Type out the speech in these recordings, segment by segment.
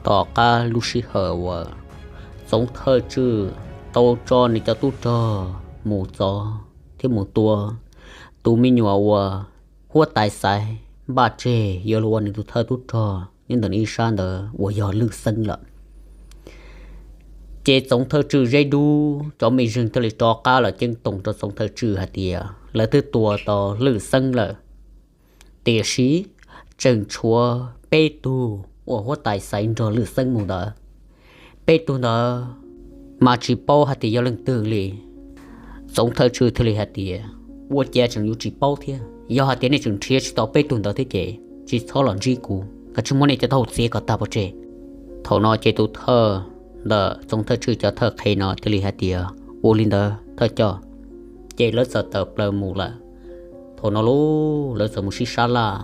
Tom qab lub sij hawm uas Txoov Thawj Tswj tau tso nws cov tub rog mus txov thiab mus tua tus me nyuam uas huab tais xaiv npaj tseg yuav los ua nws tus thawj tub rog nyob ntawm nws ib sab ntawd uas yog Lwj Xeeb lawm, ces Txoov Thawj Tswj Zeb Dub cov mej zeeg thiaj li rov qab los ceeb toom rau Txoov Thawj Tswj hais tias lawv twb tua tau Lwj Xeeb lawm, tiam sis tseem tshuav peb tug uas huab tais xaiv nrog Lwj Xeeb mus ntawd, peb tug ntawd mas tsis paub hais tias yog leej twg li. Txoov Thawj Tswj thiaj li hais tias, ua cas tseem yuav tsis paub thiab? Yog hais tias nej tseem nrhiav tsis tau peb tug ntawd thiab ces tsis txhob los ntsib kuv, koj tsis muab nej cov taub hau txiav kom tag pov tseg. Thaum no ces tus thawj ntawm Txoov Thawj Tswj cov thawj qhe no thiaj li hais tias, ua li ntawd thawj coj. Ces lawv txawm tawm plaws mus lawm. Thaum no lub lawv txawm mus sib sab laj,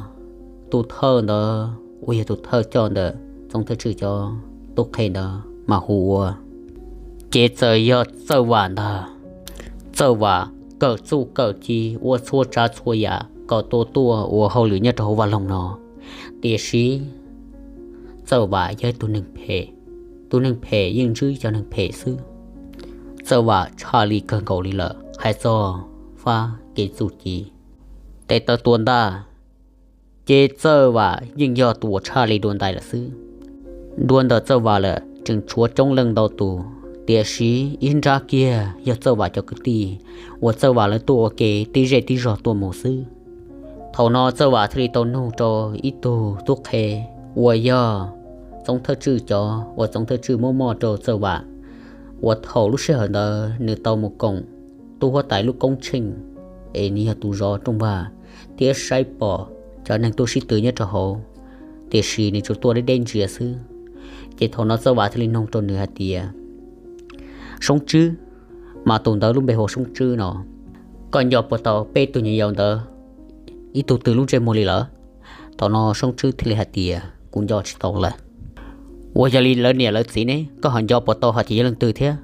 tus thawj ntawd uas yog tus thawj coj ntawm Txoov Thawj Tswj cov tub qhe ntawd mas hu ua, ces txawm yog Txawj Vam ntag. Txawj Vam kawm txuj kawm ci ua txhua tsav txhua yam kom tua tuaj ua hauj lwm nyob rau hauv vaj loog no, tiam sis Txawj Vam yog ib tug neeg phem, tus neeg phem yeej ntsib cov neeg phem xwb. Txawj Vam tshaj li kawg nkaus li lawm, hais txog fab kev txuj ci, tes taw tua ntaj, ces Txawj Vam yeej yog tus uas tshaj li dua ntais lawm xwb. Dua ntawm Txawj Vam lawm tseem tshuav coob leej ntau tus, tiam sis ib nrab kiag yog Txawj Vam cov kwv tij uas Txawj Vam lawv tuaj ua ke tib zej tib zog tuaj mus xwb. Thaum no Txawj Vam thiaj li tau nug rau ib tug tub qhe uas yog Txoov Thawj Tswj cov uas Txoov Thawj Tswj muab moj rau Txawj Vam, uas thaum lub sij hawm ntawd nws tau mus koom tub huab tais lub koob tsheej, es nws yog tus zov rooj vag thiab saib pom cov neeg tuaj sib tw nyob rau hauv, tiam sis nws tsuas tuaj deb deb ntsia xwb. Ces thaum no Txawj Vam thiaj li nug rau nws hais tias, Soob Tswb, mas tus ntawd lub npe hu ua Soob Tswb no, koj nco puas tau peb tug nyuam yaus ntawd ib tug twg lub ntsej muag li lawm? Thaum no Soob Tswb thiaj li hais tias, kuv nco tsis tau lawm. Ua yog li lawv niam lawv txiv ne, koj ho nco puas tau hais tias yog leej twg thiab?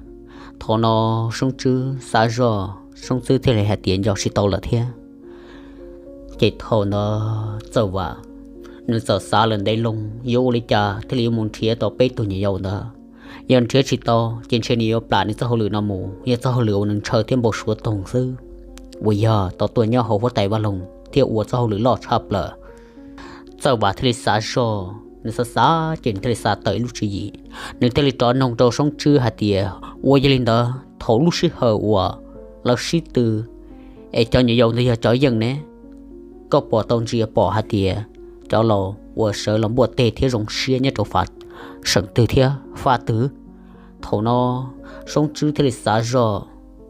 Thaum no Soob Tswb xav zoj, Soob Tswb thiaj li hais tias nco tsis tau lawm thiab. Ces thaum ntawd Txawj Vam nws txawm xav lawm ntev loo yuav ua li cas thiaj li yuav mus nrhiav tau peb tug nyuam yaus ntawd. Yog nrhiav tsis tau ces ntshe nws yuav plam nws txoj hauj lwm no mus, yog txoj hauj lwm uas nws ntshaw thiab npau suav toog xwb, uas yog tau tuaj nyob hauv huab tais vaj loog thiab ua txoj hauj lwm loj tshaj plaws. Txawj Vam thiaj li xav zoj, nws xav xav ces nws thiaj li xav tawm ib lub tswv yim. Nws thiaj li rov noog rau Soob Tswb hais tias, ua yog li ntawd thaum lub sij hawm uas lawv sib tw es cov nyuam yaus ntawd yog cov yeej ne, koj puas tau ntsia pom hais tias cov laus uas sawv los npuaj teg thiab zoo siab nyob rau fab seem twg thiab fab twg? Thaum no Soob Tswb thiaj li xav zoj,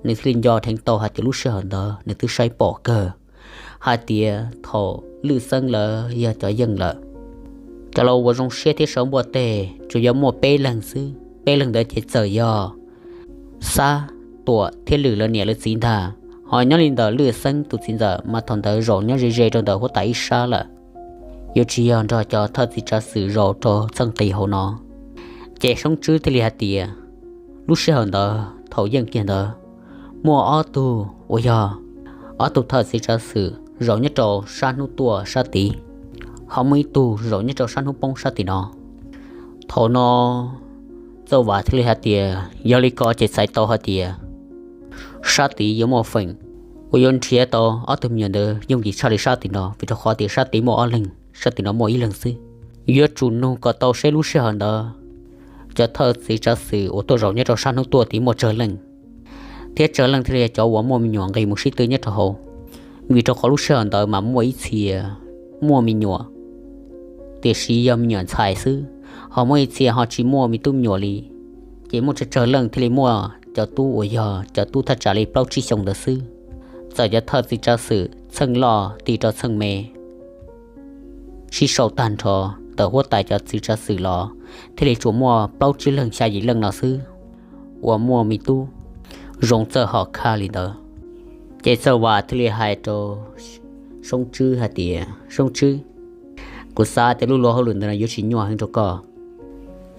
nws thiaj li nco dheev tau hais tias lub sij hawm ntawd nws twb saib pom kawg hais tias thaum Lwj Xeeb lawv yog cov yeej lawm, cov laus uas zoo siab thiab sawv npuaj teg tsuas yog muaj peb leeg xwb. Peb leeg ntawd ces txawm yog Xab, Tuam thiab Lwm lawv niam lawv txiv ntag. Ho nyob li ntawm Lwj Xeeb tus txiv ntxawm mas thaum ntawd zaum nyob ze ze rau ntawm huab tais ib sab lawm, yuav tsis yog nrog cov thawj txiv tsav xwm zaum rau txheej qis hauv no. Ces Soob Tswb thiaj li hais tias, lub sij hawm ntawd thaum yeej kiag ntawd, muaj ob tug uas yog ob tug thawj txiv tsav xwm zaum nyob rau sab hnub tuaj sab tid, ho muaj ib tug zaum nyob rau sab hnub poob sab tim no. Thaum no Txawj Vam thiaj li hais tias, yog li ko ces txhais tau hais tias sab tid yuav muaj feem uas yuav nrhiav tau ob tug me nyuam ntawd yooj yim tshaj li sab tim no, vim rau qhov tias sab tid muaj ob leeg, sab tim no muaj ib leeg xwb. Yuav tsum nug kom tau seb lub sij hawm ntawd cov thawj txiv tsav xwm uas tuaj zaum nyob rau sab hnub tuaj tid muaj tsawg leej, thiab tsawg leej thiaj li yog cov uas muaj me nyuam nqis mus sib tw nyob rau hauv. Vim rau qhov lub sij hawm ntawd mas muaj ib txhia muaj me nyuam, tiam sis yog me nyuam ntxhais xwb, ho muaj ib txhia ho tsis muaj me tub me nyuam li. Ces muaj tsawg tsawg leej thiaj li muaj cov tub uas yog cov tub thaj tsam li plaub tsib xyoos ntawd xwb. Txawm cov thawj txiv tsav xwm txheej loj ti rau txheej me sib sau tag nrho ntawm huab tais cov txiv tsav xwm los thiaj li tsuas muaj plaub tsib leeg xya yim leej no xwb uas muaj me tub zoo txawj hom khaj li ntawd. Ces Txawj Vam thiaj li hais rau Soob Tswb hais tias, Soob Tswb, kuv xav tias lub luag hauj lwm ntawd no yuav tsis nyuaj heev rau koj.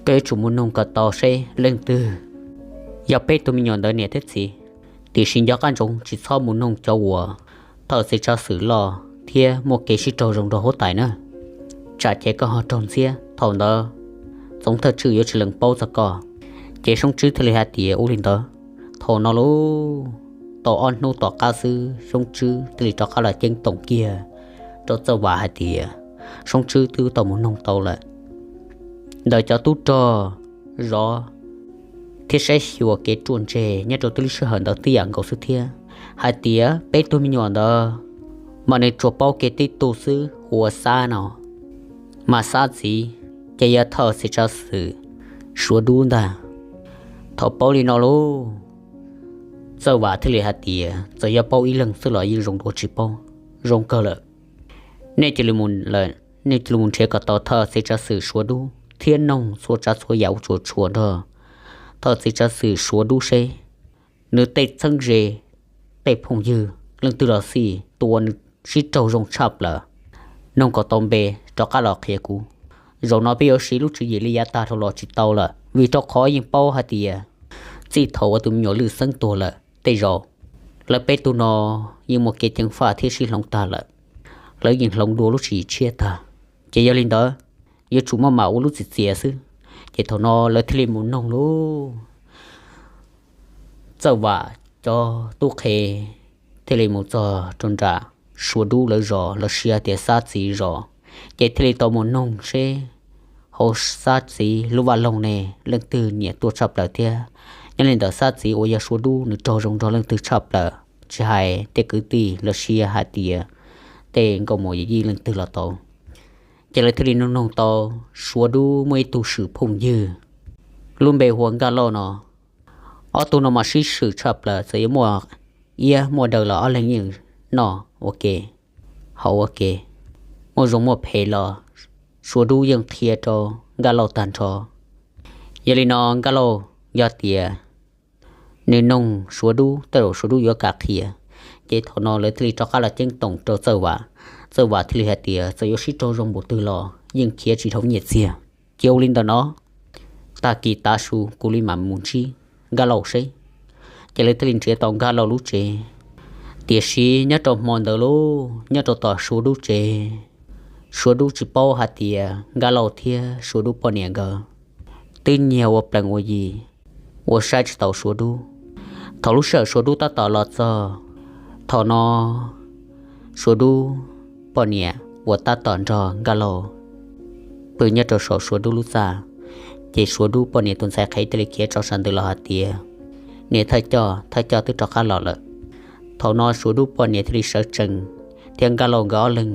Koj yuav tsum mus nug kom tau seb leej twg yog peb tug me nyuam ntawd niam thiab txiv. Tiam sis nco qab ntsoov tsis txhob mus nug cov uas thawj txiv tsav xwm loj thiab muaj kev sib raug zoo nrog huab tais na, tsam ces koj ho raug ntxiab. Thaum ntawd Txoov Thawj Tswm yuav tsis lees paub txog koj. Ces Soob Tswb thiaj li hais tias, Ua li ntawd. Thaum no lauj, tau ob hnub tom qab xwb Soob Tswb thiaj li rov qab los ceeb toom kiag rau Txawj Vam hais tias, Soob Tswb twb tau mus noog tau lawm ntawm cov tub rog zov thiab saib xyuas kev ruaj ntseg nyob rau tib lub sij hawm ntawd tib yam nkaus xwb thiab, hais tias peb tug me nyuam ntawd mas nws tsuas paub kev tib tug xwb hu ua Xab no, mas Xab txiv ces yog thawj txiv tsav xwm Suav Dub ntag. Thaum paub li no lauj, Txawj Vam thiaj li hais tias, Txawm yog paub ib leeg xwb los yeej zoo dua tsis paub, zoo kawg lawm. Nej cia li mus lawm, nej cia li mus nrhiav kom tau thawj txiv tsav xwm Suav Dub thiab noog txhua tsav txhua yam ua tsuas tshua nrog thawj txiv tsav xwm Suav Dub seb nws tej txheeb ze, tej phooj ywg leej twg los xij tus uas nws sib raug zoo tshaj plaws, noog kom tau npe rov qab los qhia kuv. Zaum no peb yuav siv lub tswv yim li yav tag dhau los tsis tau lawm, vim rau qhov yeej paub hais tias txij thaum uas tus me nyuam Lwj Xeeb tuag lawm tej zaum lawv peb tug no yeej muaj kev ceev faj thiab sib hloov tag lawm, lawv yeej hloov dua lub tswv yim tshiab tag. Ces yog li ntawd, yuav tsum muaj mam ua lub txiv txiav xwb. Ces thaum no lawv thiaj li mus noog lauj, Txawj Vam cov tub qhe thiaj li mus txog rau nram Suav Dub lawv zos los sis hais tias Xab txiv zos, ces thiaj li tau mus noog seb hauv Xab txiv lub vaj loog ne leej twg nyiam tuaj tshaj plaws thiab. Nyob li ntawm Xab txiv uas yog Suav Dub nws raug zoo nrog leej twg tshaj plaws, tsis hais tej kwv tij los sis hais tias tej nkauj muam yij leej twg los tau. Ces lawv thiaj li noog noog tau Suav Dub muaj ib tug swm phooj ywg lub npe hu ua Nkaj Lauj no. Ob tug no mas sib swm tshaj plaws, txawm yuav muaj iab muaj daw los ob leeg yeej noj ua ke, haus ua ke, muaj zoo muaj phem los Suav Dub yeej qhia rau Nkaj Lauj tag nrho. Yog li no Nkaj Lauj yog tias nws noog Suav Dub tej zaum Suav Dub yuav kam qhia. Ces thaum no lawv thiaj li rov qab los ceeb toom rau Txawj Vam. Txawj Vam thiaj li hais tias txawm yuav sib raug zoo npaum twg los yeej khiav tsis dhau nyiaj txiag. Ces ua li ntawm no, tag kis tav su kuv li mam mus ntsib Nkaj Lauj seb. Ces lawv thiaj li nrhiav tau Nkaj Lauj lub tsev. Tiam sis nyob rau hmo ntawd lauj, nyob rau tom Suav Dub tsev, Suav Dub tsis paub hais tias Nkaj Lauj thiab Suav Dub poj niam nkawd twb nyiag ua plees ua yi, ua saib tsis taus Suav Dub. Thaum lub sij hawm Suav Dub tab tom los txog, thaum no Suav Dub poj niam uas tab tom nrog Nkaj Lauj pw nyob rau saum Suav Dub lub txaj, ces Suav Dub poj niam tus ntxhais qhev thiaj li khiav tso sab ntawd los hais tias, Niam thawj coj, thawj coj twb rov qab los lawm. Thaum no Suav Dub poj niam thiaj li sawv tsees, thiab Nkaj Lauj nkawd ob leeg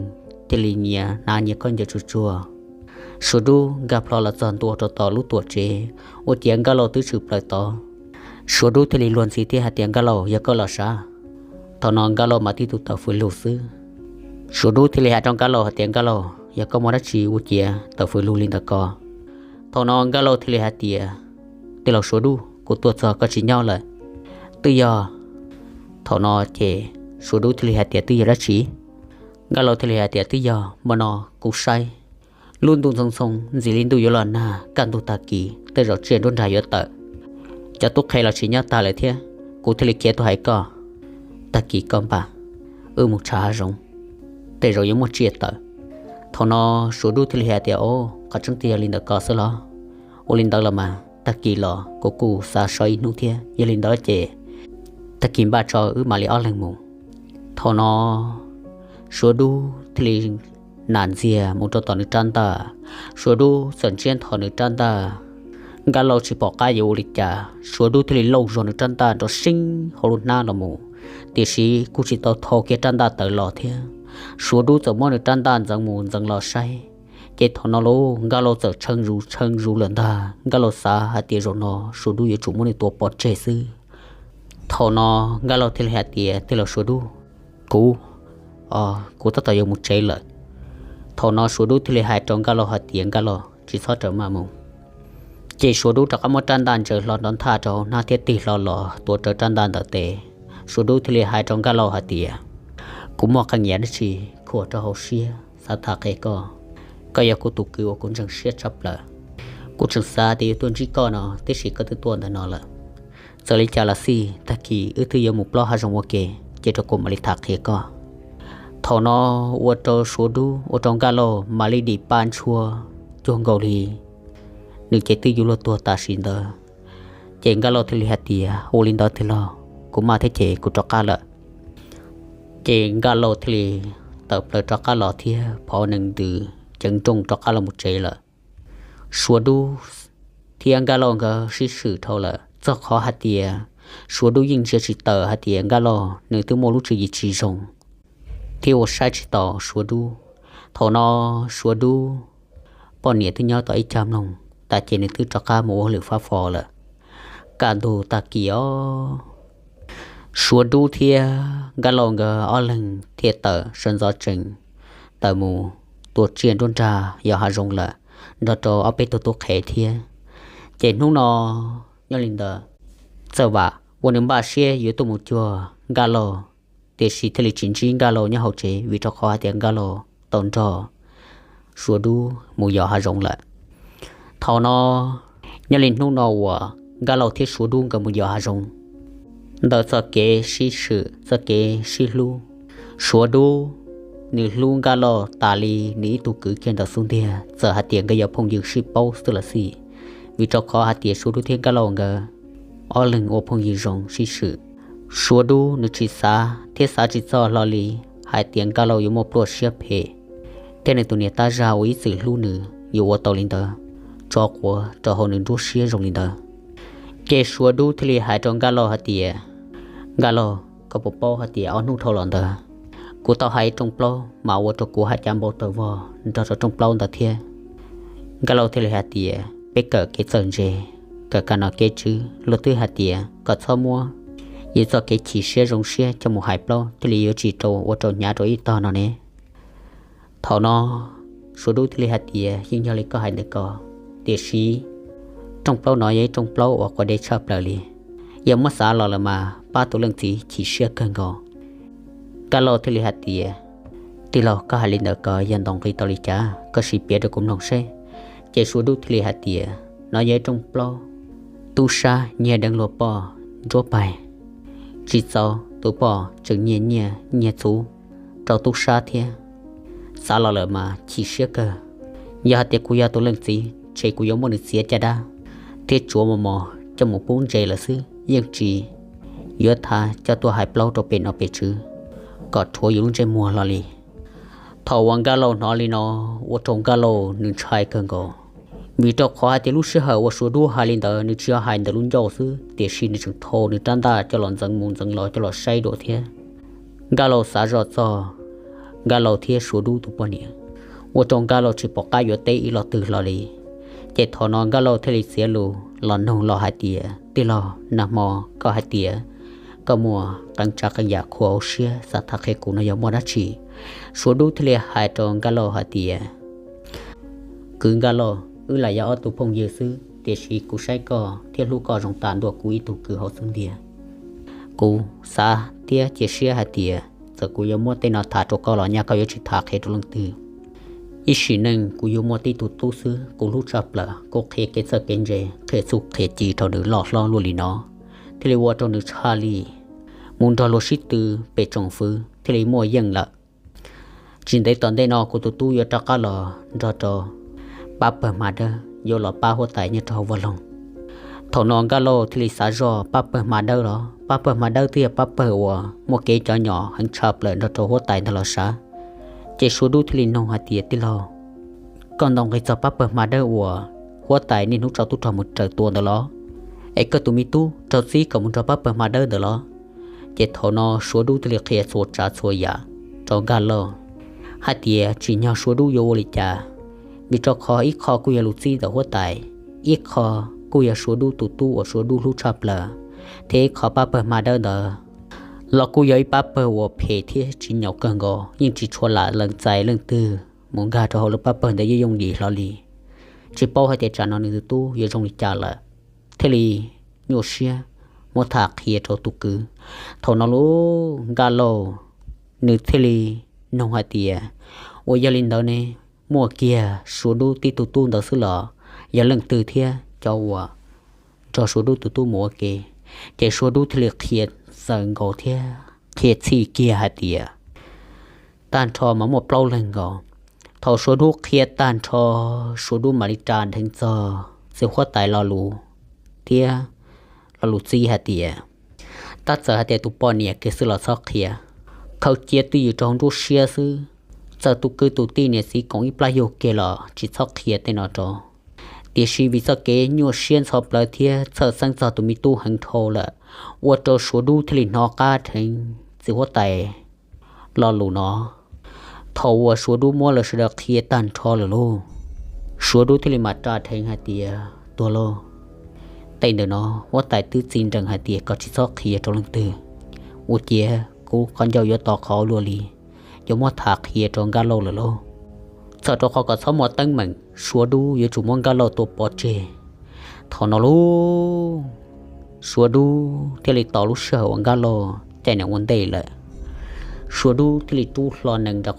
thiaj li nyias hnav nyias khaub ncaws tsuag tsuag. Suav Dub nkag plho los txog ntua rau tom lub tuam tsev, ua ciav Nkaj Lauj twb tshwm plaws tod. Suav Dub thiaj li luag ntxhi thiab hais tias, Nkaj Lauj, yog koj los sav? Thaum no Nkaj Lauj mas tib tug tawm fws lug xwb. Suav Dub thiaj li hais rau Nkaj Lauj hais tias, Nkaj Lauj, yog koj muaj dab tsi ua ciav tawm fws lug li ntawd ko? Thaum no Nkaj Lauj thiaj li hais tias, Tij laug Suav Dub, kuv tuaj txog koj tsis nyob lawm. Twb yog. Thaum no ces Suav Dub thiaj li hais tias, Twb yog dab tsi? Nkaj Lauj thiaj li hais tias, Twb yog hmo no kuv saib lub ntuj ntxhoo ntxhoo, ntxim li ntuj yuav los nag, kaj ntug tag kis tej zaum tsiaj nruab nrag yuav tawm, cov tub qhe los tsis nyob tag lawm thiab, kuv thiaj li khiav tuaj hais koj. Tag kis koj npaj, wb mus tshav hav zoov, tej zaum yuav muaj tsiaj tawm. Thaum no Suav Dub thiaj li hais tias, Au, qhov tseeb twb yog li ntawm ko xwb los? Ua li ntawd los mas tag kis los kuv kuj xav so ib hnub thiab, yog li ntawd ces tag kis npaj tso wb mam li ob leeg mus. Thaum no Suav Dub thiaj li nam ntxiag mus rau tom nws rab ntaj. Suav Dub txawm ntsiab nthos nws rab ntaj, Nkaj Lauj tsis pom qab yuav ua li cas, Suav Dub thiaj li lauj zog nws rab ntaj nrov seeb hauv lub hnab los mus, tiam sis kuj tsis tau thau kiag rab ntaj tawm los thiab. Suav Dub txawm muab nws rab ntaj ntxeev mus ntxeev los saib, ces thaum no lauj Nkaj Lauj txawm tshee zus tshee zus lawm ntag. Nkaj Lauj xav hais tias zaum no Suav Dub yuav tsum muab nws tua pov tseg xwb. Thaum no Nkaj Lauj thiaj li hais tias, Tij laug Suav Dub, kuv, kuv tab tom yuav mus tsev lawm. Thaum no Suav Dub thiaj li hais rau Nkaj Lauj hais tias, Nkaj Lauj, tsis txhob rawm maj mus. Ces Suav Dub rov qab muab rab ntaj ntsaws hlo nrov nthaj rau hauv hnab thiab tig hlo los tuav rawv rab ntaj ntawm tes. Suav Dub thiaj li hais rau Nkaj Lauj hais tias, Kuv muaj qee yam dab tsi khuam rau hauv siab xav tham qhia koj. Koj yog kuv tus kwv uas kuv ntseeg siab tshaj plaws. Kuv tseem xav tias yuav tuaj ntsib koj no, tiam sis koj twb tuaj ntawm no lawm. Txawm li cas los xij, tag kis wb twb yuav mus plob hav zoov ua ke, cia rau kuv mam li tham qhia koj. Thaum no ua rau Suav Dub, ua rau Nkaj Lauj mam li dim pa ntshua cuag nkaus li nws ces twb yuav luag tuag tam sim ntawd. Ces Nkaj Lauj thiaj li hais tias, Ua li ntawd tij laug, kuv maj thiab ces kuv rov qab lawm. Ces Nkaj Lauj thiaj li tawm plaws rov qab los thiab phov nees ntws ceev nrooj rov qab los mus tsev lawm. Suav Dub thiab Nkaj Lauj nkawd sib swm dhau lawm, txog qhov hais tias Suav Dub yeej ntsia tsis tawm hais tias Nkaj Lauj nws twb muaj lub tswv yim tsis zoo thiab ua saib tsis taus Suav Dub. Thaum no Suav Dub poj niam twb nyob tom ib cag mloog tas ces nws twb rov qab mus ua hauj lwm fab fo lawm. Kaj ntug tag kis os, Suav Dub thiab Nkaj Lauj nkawd ob leeg thiaj tawm sawv ntxov tsees tawm mus tua tsiaj nruab nrag yos hav zoov lawm nrog rau ob peb tug tub qhe thiab. Ces hnub no nyob li ntawd, txawm vam ua nws npaj siab yuav tuaj mus cuag Nkaj Lauj, tiam sis thiaj li tsis ntsib Nkaj Lauj nyob hauv tsev vim rau qhov hais tias Nkaj Lauj tau nrog Suav Dub mus yos hav zoov lawm. Thaum no, nyob li hnub no uas Nkaj Lauj thiab Suav Dub nkawd mus yos hav zoov, ntawm txoj kev sib swm txoj kev sib hlub, Suav Dub nws hlub Nkaj Lauj tas li nws ib tug kwv kiag ntawm xub ntiag, txawm hais tias nkawd yog phooj ywg sib paub xwb los xij, vim rau qhov hais tias Suav Dub thiab Nkaj Lauj nkawd ob leeg ua phooj ywg zoo sib swm. Suav Dub nws tsis xav thiab xav tsis txog hlo li hais tias Nkaj Lauj yuav muaj pluaj siab phem thiab nws tus niam tab zag uas ib txwm hlub nws yuav ua tau li ntawd, tso quav rau hauv nws nruab siab zoo li ntawd. Ces Suav Dub thiaj li hais rau Nkaj Lauj hais tias, Nkaj Lauj, koj puas paub hais tias ob hnub dhau los ntawd kuv tau hais ib rooj plaub mas ua rau kuv haj cav npau taws vog nrog rau rooj plaub ntawd thiab? Nkaj Lauj thiaj li hais tias, Peb kawm kev txawj ntse, kawm kaj nom kev tswv, luag twb hais tias kom txhob muab yus txoj kev chim siab zoo siab coj mus hais plaub thiaj li yuav tsis rau ua rau hnyav rau ib tog no ne. Thaum no Suav Dub thiaj li hais tias, Yeej yog li koj hais ntawd ko, tiam sis rooj plaub no yog ib rooj plaub uas quav dej tshaj plaws li. Yog muab xav los lawm mas pab tus leej txiv chim siab kawg nkaus. Nkaj Lauj thiaj li hais tias, Tij laug, koj hais li ntawd ko yog ntaus nqi tau li cas? Koj sim piav rau kuv mloog seb. Ces Suav Dub thiaj li hais tias, No yog ib rooj plaub tub sab nyiag deev luag poj nruab paig, tsis txaus tus poj tseem nyiag nyiaj nyiag txhuv rau tub sab thiab. Xav los lawm mas chim siab kawg. Yog hais tias kuv yog tus leej txiv ces kuv yuav muab nws txiav caj dab thiab tsuav mos mos coj mus pub ntses lawm xwb, yeej tsis yuav tham coj tuaj hais plaub rau pem nom pem tswv kom rhuav yus lub ntsej muag hlo li. Thaum uas Nkaj Lauj hnov li no, ua rau Nkaj Lauj nws ntshai kawg nkaus, vim rau qhov hais tias lub sij hawm uas Suav Dub hais li ntawd nws tsis yog hais ntawm lub ncauj xwb, tiam sis nws tseem thau nws rab ntaj coj los ntxeev mus ntxeev los coj los saib dua thiab. Nkaj Lauj xav zoj txog Nkaj Lauj thiab Suav Dub tus poj niam, ua rau Nkaj Lauj tsis pom qab yuav teb ib lo twg hlo li. Ces thaum no Nkaj Lauj thiaj li txiav lus los nug los hais tias, Tij laug, nag hmo koj hais tias koj muaj qee tsav qee yam khuam hauv siab xav tham qhia kuv no yog muaj dab tsi? Suav Dub thiaj li hais rau Nkaj Lauj hais tias, Kwv Nkaj Lauj, wb lam yog ob tug phooj ywg xwb, tiam sis kuv saib koj thiab hlub koj zoo tas ntua kuv ib tug kwv hauv xub ntiag. Kuv xav thiab cia siab hais tias txawm kuv yuav muab tej no tham rau koj los nyaj koj yuav tsis tham qhia rau leej twg. Ib sim neej kuv yuav muaj tib tug tub xwb kuv hlub tshaj plaws, kuv qhia kev txawj kev ntse, qhia txuj qhia ci rau nws loj hlob luaj li no, thiaj li ua rau nws tshaj li mus nrog luag sib tw pem tsoom fwv thiaj li muaj yeej lawm. Tsis ntev tom ntej no kuv tus tub yuav rov qab los nrog rau pab pawg hma dawb, yuav los pab huab tais nyob rau hauv vaj loog. Thaum no Nkaj Lauj thiaj li xav zoj pab pawg hma dawb los, pab pawg hma dawb twb yog pab pawg uas muaj kev cov nyom heev tshaj plaws nrog rau huab tais ntawd los sav. Ces Suav Dub thiaj li nug hais tias, Tij laug, koj ntaus nqi txog pab pawg hma dawb uas huab tais niaj hnub tso tub rog mus raws tua ntawd los? Es koj tus me tub raug txib kom mus nrog pab pawg hma dawb ntawd los? Ces thaum no Suav Dub thiaj li qhia txhua tsav txhua yam rau Nkaj Lauj hais tias tsim nyog Suav Dub yuav ua li cas, vim rau qhov ib qho kuj yog lus txib ntawm huab tais, ib qho kuj yog Suav Dub tus tub uas Suav Dub hlub tshaj plaws, thiab ib qho pab pawg hma dawb ntawd los kuj yog ib pab pawg uas phem thiab tsis nyaum kawg nkaus, yeej tsis tshua lam lees txais leej twg mus nkag rau hauv lub pab pawg ntawd yooj yooj yim hlo li. Tsis paub hais tias tsam no nws tus tub yuav zoo li cas lawm, thiaj li nyuaj siab muab tham qhia rau tus kwv. Thaum no lub Nkaj Lauj nws thiaj li nug hais tias, Ua yog li ntawd ne, muaj kiag Suav Dub tib tug tub ntawd xwb los yog leej twg thiab cov uas nrog Suav Dub tus tub mus ua ke? Ces Suav Dub thiaj li qhia txawv nkaus thiab qhia txhij kiag hais tias, Tag nrho mas muaj plaub leeg nkaus. Thaum Suav Dub qhia tag nrho, Suav Dub mam li ras dheev txog txiv huab tais lo lus thiab lo lus txib hais tias, tab txawm hais tias tus poj niam kiag xwb los txhob qhia, khaws cia twj ywm rau hauv nruab siab xwb. Txawm tus kwv tus tij niam txiv koom ib plab yug kiag los tsis txhob qhia tej no rau. Tiam sis vim txoj kev nyuaj siab ntxhov plawv thiab txhawj xeeb txog tus me tub heev dhau lawm, ua rau Suav Dub thiaj li hnov qab dheev txiv huab tais lo lus no. Thaum uas Suav Dub muab lawv sawv daws qhia tag nrho lawm lauj, Suav Dub thiaj li mam ras dheev hais tias, tuag lauj, tej ntawm no huab tais twb txi nrees hais tias kom tsis txhob qhia rau leej twg. Ua ciav kuv qhov ncauj yuav to qhov luaj li, yuav muab tham qhia rau Nkaj Lauj lawm lauj. Txawm rau qhov kom txhob muaj teeb meem, Suav Dub yuav tsum muab Nkaj Lauj tua pov tseg. Thaum no lauj, Suav Dub thiaj li tos lub sij hawm uas Nkaj Lauj caij nees ua ntej lawm, Suav Dub thiaj li rub hlo nees rau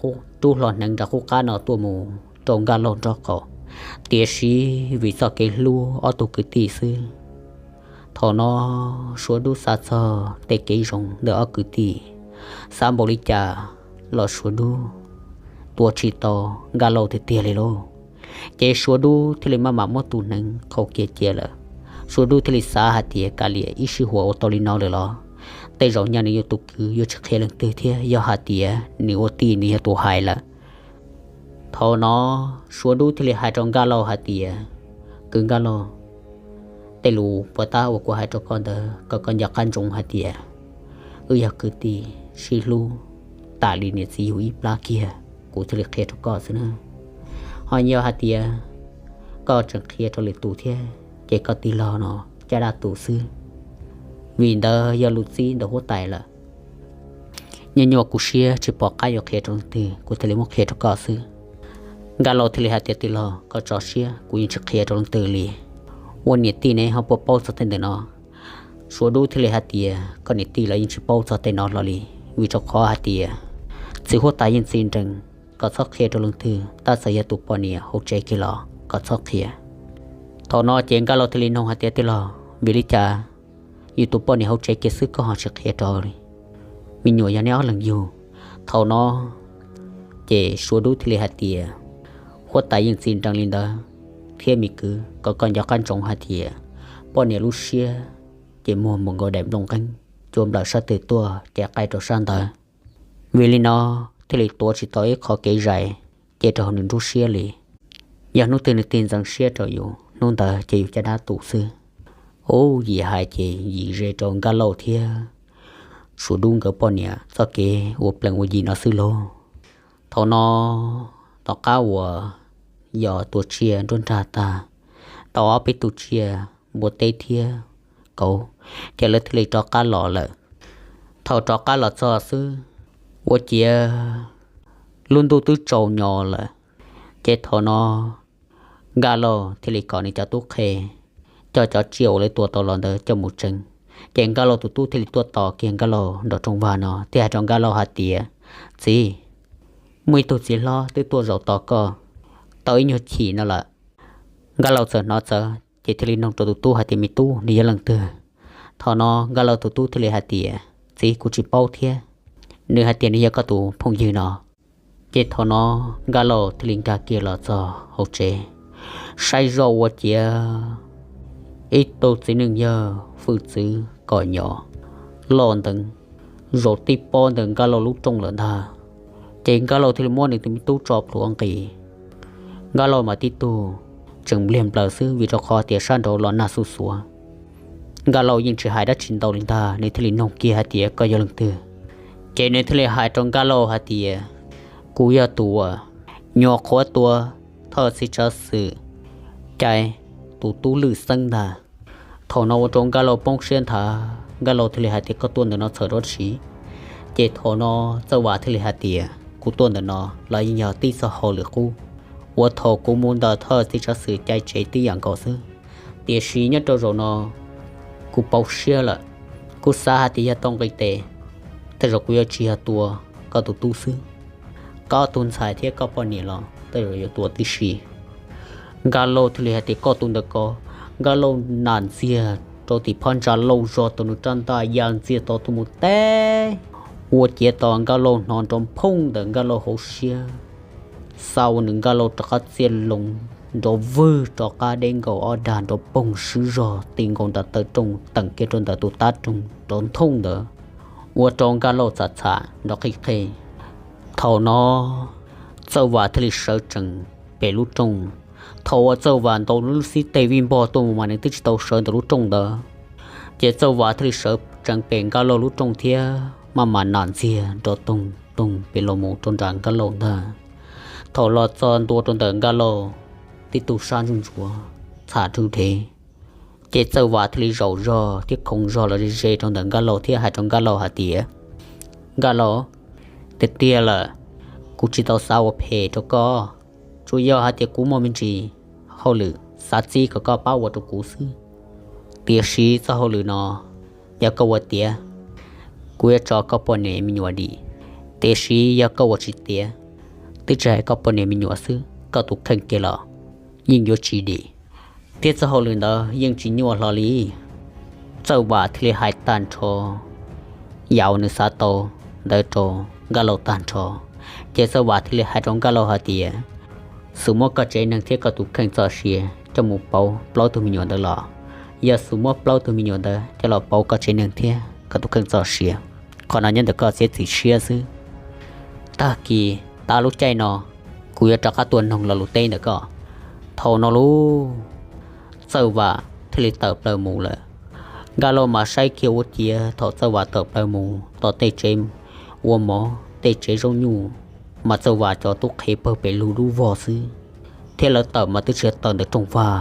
qub qab no tuaj mus rau Nkaj Lauj nraub qaum. Tiam sis vim txoj kev hlub ob tug kwv tij xwb, thaum no Suav Dub xav txog tej kev zoo ntawm ob kwv tij, xav npaum li cas los Suav Dub tua tsis tau Nkaj Lauj tiag tiag li lauj. Ces Suav Dub thiaj li maj mam muab tus hneev qhau kiag cia lawm. Suav Dub thiaj li xav hais tias kav liam, ib sij huam ua tau li no lawm los tej zaum nyaj nws yog tus kwv yuav tsis qhia leej twg thiab, yog hais tias nws ua tij nws yog tus hais lawm. Thaum no Suav Dub thiaj li hais rau Nkaj Lauj hais tias, kwv Nkaj Lauj, tej lus puas tab uas kuv hais rau koj ntawd kom koj nco qab ntsoov hais tias wb yog kwv tij sib hlub tas li niam txiv yug ib plab kiag, kuv thiaj li qhia rau koj xwb na. Ho yog hais tias koj tseem qhia rau lwm tus thiab ces koj tij laug no caj dab tus xwb. Vim ntawd yog lus txib ntawm huab tais lawm. Nyuaj nyuaj kuv siab tsis pom qab yuav qhia rau leej twg, kuv thiaj li muab qhia rau koj xwb. Nkaj Lauj thiaj li hais tias, tij laug, koj tso siab, kuv yeej tsis qhia rau leej twg li. Ua niam tij ne ho puas paub txog tej ntawm no? Suav Dub thiaj li hais tias, koj niam tij los yeej tsis paub txog tej no hlo li, vim rau qhov hais tias txiv huab tais yeej txi nrees kom txhob qhia rau leej twg, tab txawm yog tus poj niam hauv tsev kiag los kom txhob qhia. Thaum no ces Nkaj Lauj thiaj li nug hais tias, tij laug, vim li cas yus tus poj niam hauv tsev kiag xwb koj ho tsis qhia rau li? Me nyuam yog neb ob leeg yug. Thaum no ces Suav Dub thiaj li hais tias, huab tais yeej txi nrees li ntawd thiab me kwv, kom koj nco qab ntsoov hais tias poj niam lub siab ces muag npaum nkaus daim nplooj nqeeb, cua nplawm sab twg tuaj ces qaij rau sab ntawd. Vim li no thiaj li tuav tsis tau ib qho kev zais cia rau hauv nws nruab siab li. Yog hnub twg nws tig ntxeev siab rau yus, hnub ntawd ces yus caj dab tus xwb. Ub, yim hais ces yim ze rau Nkaj Lauj thiab Suav Dub nkawd poj niam txoj kev ua plees ua yi no xwb lauj. Thaum no tom qab uas yos tua tsiaj nruab nrag tag, tau ob peb tug tsiaj npua teb thiab kauv, ces lawv thiaj li rov qab los lawm. Thaum rov qab los txog xwb, ua ciav lub ntuj twb tsaus nyo lawm. Ces thaum no Nkaj Lauj thiaj li kom nws cov tub qhe coj cov tsiaj uas lawv tua tau los ntawd coj mus tsev. Ces Nkaj Lauj tus tub thiaj li tuaj tos kiag Nkaj Lauj nram rooj vag no thiab hais rau Nkaj Lauj hais tias, txiv, muaj ib tug txiv hlob twb tuaj zaum tos koj tau ib nyuag chim no lawm. Nkaj Lauj txawm hnov txawv ces thiaj li nug rau tus tub hais tias, me tub, nws yog leej twg? Thaum no Nkaj Lauj tus tub thiaj li hais tias, txiv, kuv tsis paub thiab, nws hais tias nws yog koj tus phooj ywg no. Ces thaum no Nkaj Lauj thiaj li nkag kiag los txog hauv tsev, saib zoj ua ciav ib tug txiv neej yawg hwj txwv kom nyom loj nteev zaum tib pob ntawm Nkaj Lauj lub rooj lawm ntag. Ces Nkaj Lauj thiaj li muab nws tus me tub tso plhuav nqis. Nkaj Lauj mas tib tug tseem npliag nplaws xwb vim rau qhov tias sab nraud los nag xuj xuav. Nkaj Lauj yeej tsis hais dab tsi ntau li ntag, nws thiaj li nug kiag hais tias, koj yog leej twg? Ces nws thiaj li hais rau Nkaj Lauj hais tias, kuv yog tus uas nyuam qhuav tua thawj txiv tsav xwm cai tus tub Lwj Xeeb ntag. Thaum no ua rau Nkaj Lauj poob siab nthav, Nkaj Lauj thiaj li hais tias, koj tuaj ntawm no txhawm dab tsi? Ces thaum no Txawj Vam thiaj li hais tias, kuv tuaj ntawm no los yeej yog tib txoj hauj lwm qub uas thaum kuv mus ntawm thawj txiv tsav xwm cai tsev tib yam nkaus xwb. Tiam sis nyob rau zaum no kuv pauv siab lawm, kuv xav hais tias yog tau nqis tes, tej zaum kuv yuav tsis yog tua koj tus tub xwb. Koj tus ntxhais thiab koj poj niam los tej zaum yuav tua tib si. Nkaj Lauj thiaj li hais tias, koj tus ntawm ko. Nkaj Lauj nam ntxiag rau tim phab ntsa lauj zog tau nws rab ntaj ya ntxiag tau tuaj mus teb, ua ciav tos Nkaj Lauj hnov nrov phooj ntawm Nkaj Lauj hauv siab, xa ua nws Nkaj Lauj rov qab txiaj loo nrov vwg rov qab deb nkaus ob dag nrov poog swb zog ti nkaus nram taw rooj teem kiag rau ntawm tus tab rooj nrov nthooj ntawd, ua rau Nkaj Lauj txham txham nrov qig qeg. Thaum no Txawj Vam thiaj li sawv tsees pem lub rooj. Thaum uas Txawj Vam ntaus lub xib teg vij npog tuaj mus mas nws twb tsis tau sawv ntawm lub rooj ntawd, ces Txawj Vam thiaj li sawv tsees pem Nkaj Lauj lub rooj thiab maj mam nam ntxiag nrov toog toog pem los mus rau nram Nkaj Lauj ntag. Thaum los txog ntua rau ntawm Nkaj Lauj tib tug sab ntsuj ntsuav txham rwg dhev, ces Txawj Vam thiaj li zaum zog thiab khoov zog los ze ze rau ntawm Nkaj Lauj thiab hais rau Nkaj Lauj hais tias, Nkaj Lauj, tiag tiag lawm, kuv tsis tau xav ua phem rau koj, tsuas yog hais tias kuv muaj me ntsis hauj lwm xav txib kom koj pab ua rau kuv xwb. Tiam sis txoj hauj lwm no yog koj ua tiav, kuv yuav tso koj poj niam me nyuam dim, tiam sis yog koj ua tsis tiav, twb tsis hais koj poj niam me nyuam xwb, koj tus kheej kiag los yeej yuav tsis dim, thiab txoj hauj lwm ntawd yeej tsis nyuaj hlo li. Txawj Vam thiaj li hais tag nrho yam uas nws xav tau ntawd rau Nkaj Lauj tag nrho, ces Txawj Vam thiaj li hais rau Nkaj Lauj hais tias, xum muab koj tsev neeg thiab koj tus kheej txoj sia coj mus pauv plaub tug me nyuam ntawd los, yog xum muab plaub tug me nyuam ntawd coj los pauv koj tsev neeg thiab koj tus kheej txoj sia, qhov no nyob ntawm koj txiav txim siab xwb. Tag kis tav lub caij no kuv yuav rov qab tuaj noog lo lus teb ntawm koj. Thaum no lauj, Txawj Vam thiaj li tawm plaws mus lawm. Nkaj Lauj mas saib kiag ua ciav thaum Txawj Vam tawm plaws mus tom tej tsev ua mov tej tsev zaub nyuj, mas Txawj Vam cov tub qhe pawg pes lug dub vog xwb, thiab lawv tawm mas twb tsis tawm ntawm rooj vag,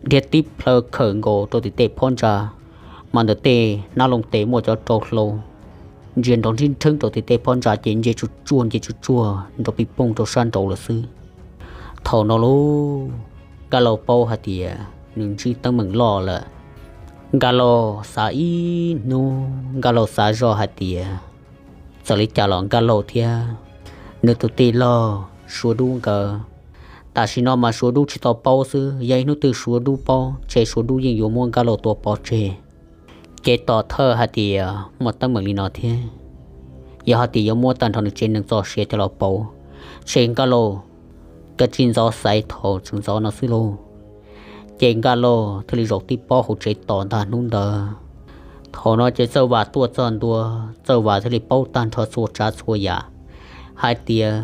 dhia tib plhaw khawm nkaus rau tim tej phab ntsa, mas ntawm tej hnab looj tes muaj cov rau hlau ntsia nrov nrhib nrheeb rau tim tej phab ntsa ces nce tsuj tsuag nce tsuj tsuag nrov pij pooj rau sab nraud lawm xwb. Thaum no lauj, Nkaj Lauj paub hais tias nws ntsib teeb meem loj lawm. Nkaj Lauj xav ib hnub, Nkaj Lauj xav zoj hais tias txawm li cas los Nkaj Lauj thiab nws tus tij laug Suav Dub nkawd, tam sim no mas Suav Dub tsis tau paub xwb, yog ib hnub twg Suav Dub paub ces Suav Dub yeej yuav muab Nkaj Lauj tua pov tseg. Ces tom thawj hais tias muaj teeb meem li no thiab, yog hais tias yuav muab tag nrho nws tsev neeg txoj sia coj los pauv, ces Nkaj Lauj kav tsij ntxov xaiv thaum tseem ntxov no xwb lauj. Ces Nkaj Lauj thiaj li zaum tib pob hauv tsev tos ntag hnub ntawd. Thaum no ces Txawj Vam tuaj txog ntua, Txawj Vam thiaj li paub tag nrho txhua tsav txhua yam hais tias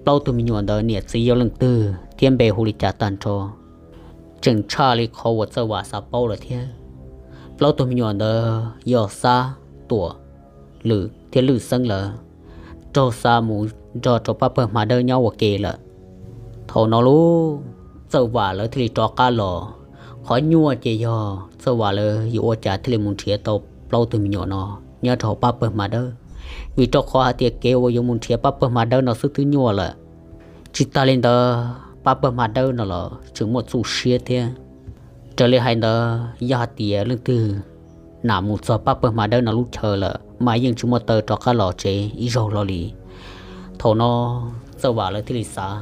plaub tug me nyuam ntawd niam txiv yog leej twg thiab npe hu li cas tag nrho, tseem tshaj li qhov uas Txawj Vam xav paub lawm thiab. Plaub tug me nyuam ntawd yog Xab, Tuam, Lwm thiab Lwj Xeeb lawv raug xa mus nrog rau pab pawg Hma Dawb nyob ua ke lawm. Thaum no lauj, Txawj Vam lawv thiaj li rov qab los. Qhov nyuaj ces yog Txawj Vam lawv yuav ua cas thiaj li mus nrhiav tau plaub tug me nyuam no nyob rau hauv pab pawg Hma Dawb, vim rau qhov hais tias kev uas yuav mus nrhiav pab pawg Hma Dawb no xwb twb nyuaj lawm. Tsis tas li ntawd pab pawg Hma Dawb no los tseem muaj txuj siab thiab. Raws li hais ntawd yog hais tias leej twg nam mus txog pab pawg Hma Dawb no lub chaw lawm mas yeej tsis muaj taw rov qab los tsev ib zaug hlo li. Thaum no Txawj Vam lawv thiaj li xav,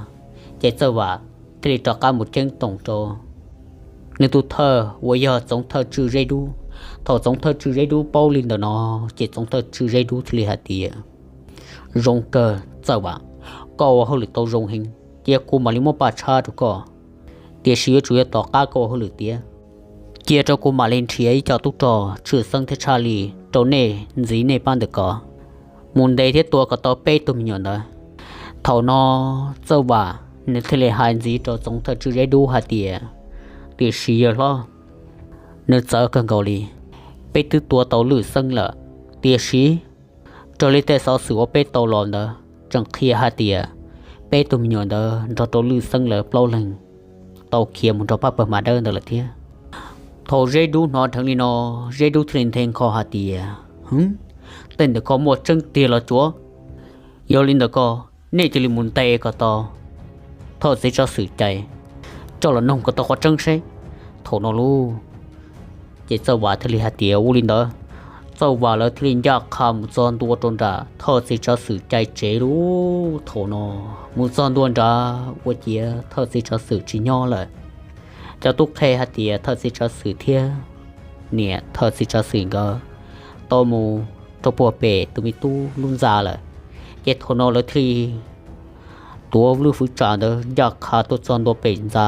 ces Txawj Vam thiaj li rov qab mus ceeb toom rau nws tus thawj uas yog Txoov Thawj Tswj Zeb Dub. Thaum Txoov Thawj Tswj Zeb Dub paub li ntawm no, ces Txoov Thawj Tswj Zeb Dub thiaj li hais tias, zoo kawg Txawj Vam, koj ua hauj lwm tau zoo heev, cia kuv mam li muab paj tshab rau koj. Tiam sis yuav tsum yog tom qab koj ua hauj lwm tiav, cia rau kuv mam li nrhiav ib co tub rog tshwj xeeb thiab tshaj li rau nej ntxiv nej pab ntawm ko mus ntes thiab tua kom tau peb tug me nyuam ntawd. Thaum no Txawj Vam nws thiaj li hais ntxiv rau Txoov Thawj Tswj Zeb Dub hais tias, tiam sis yawg hlob, nws txawv kawg nkaus li. Peb twb tua tau Lwj Xeeb lawm, tiam sis raws li tej xov xwm uas peb tau los ntawd tseem qhia hais tias peb tug me nyuam ntawd nrog rau Lwj Xeeb lawv plaub leeg tau khiav mus nrog pab pawg Hma Dawb ntawd lawm thiab. Thaum Zeb Dub hnov dheev li no, Zeb Dub thiaj li nthe nkho hais tias, tej ntawm ko muaj tseeb tiag los cuav? Yog li ntawd ko nej cia li mus ntes kom tau thawj txiv tsav xwm cai coj los noog kom tau qhov tseeb seb. Thaum no lauj, ces Txawj Vam thiaj li hais tias ua li ntawd. Txawj Vam lawv thiaj li ncaj qha mus txog ntua rau nram thawj txiv tsav xwm cai tsev lauj. Thaum no mus txog ntua nrad ua ciav thawj txiv tsav xwm tsis nyob lawm. Cov tub qhe hais tias thawj txiv tsav xwm thiab niam thawj txiv tsav xwm nkawd tau mus rau puag pem tus me tub lub ntxa lawm. Ces thaum no lawv thiaj li tuav lub fwv tsam ntawd ncaj qha tuaj txog ntua pem ntxa.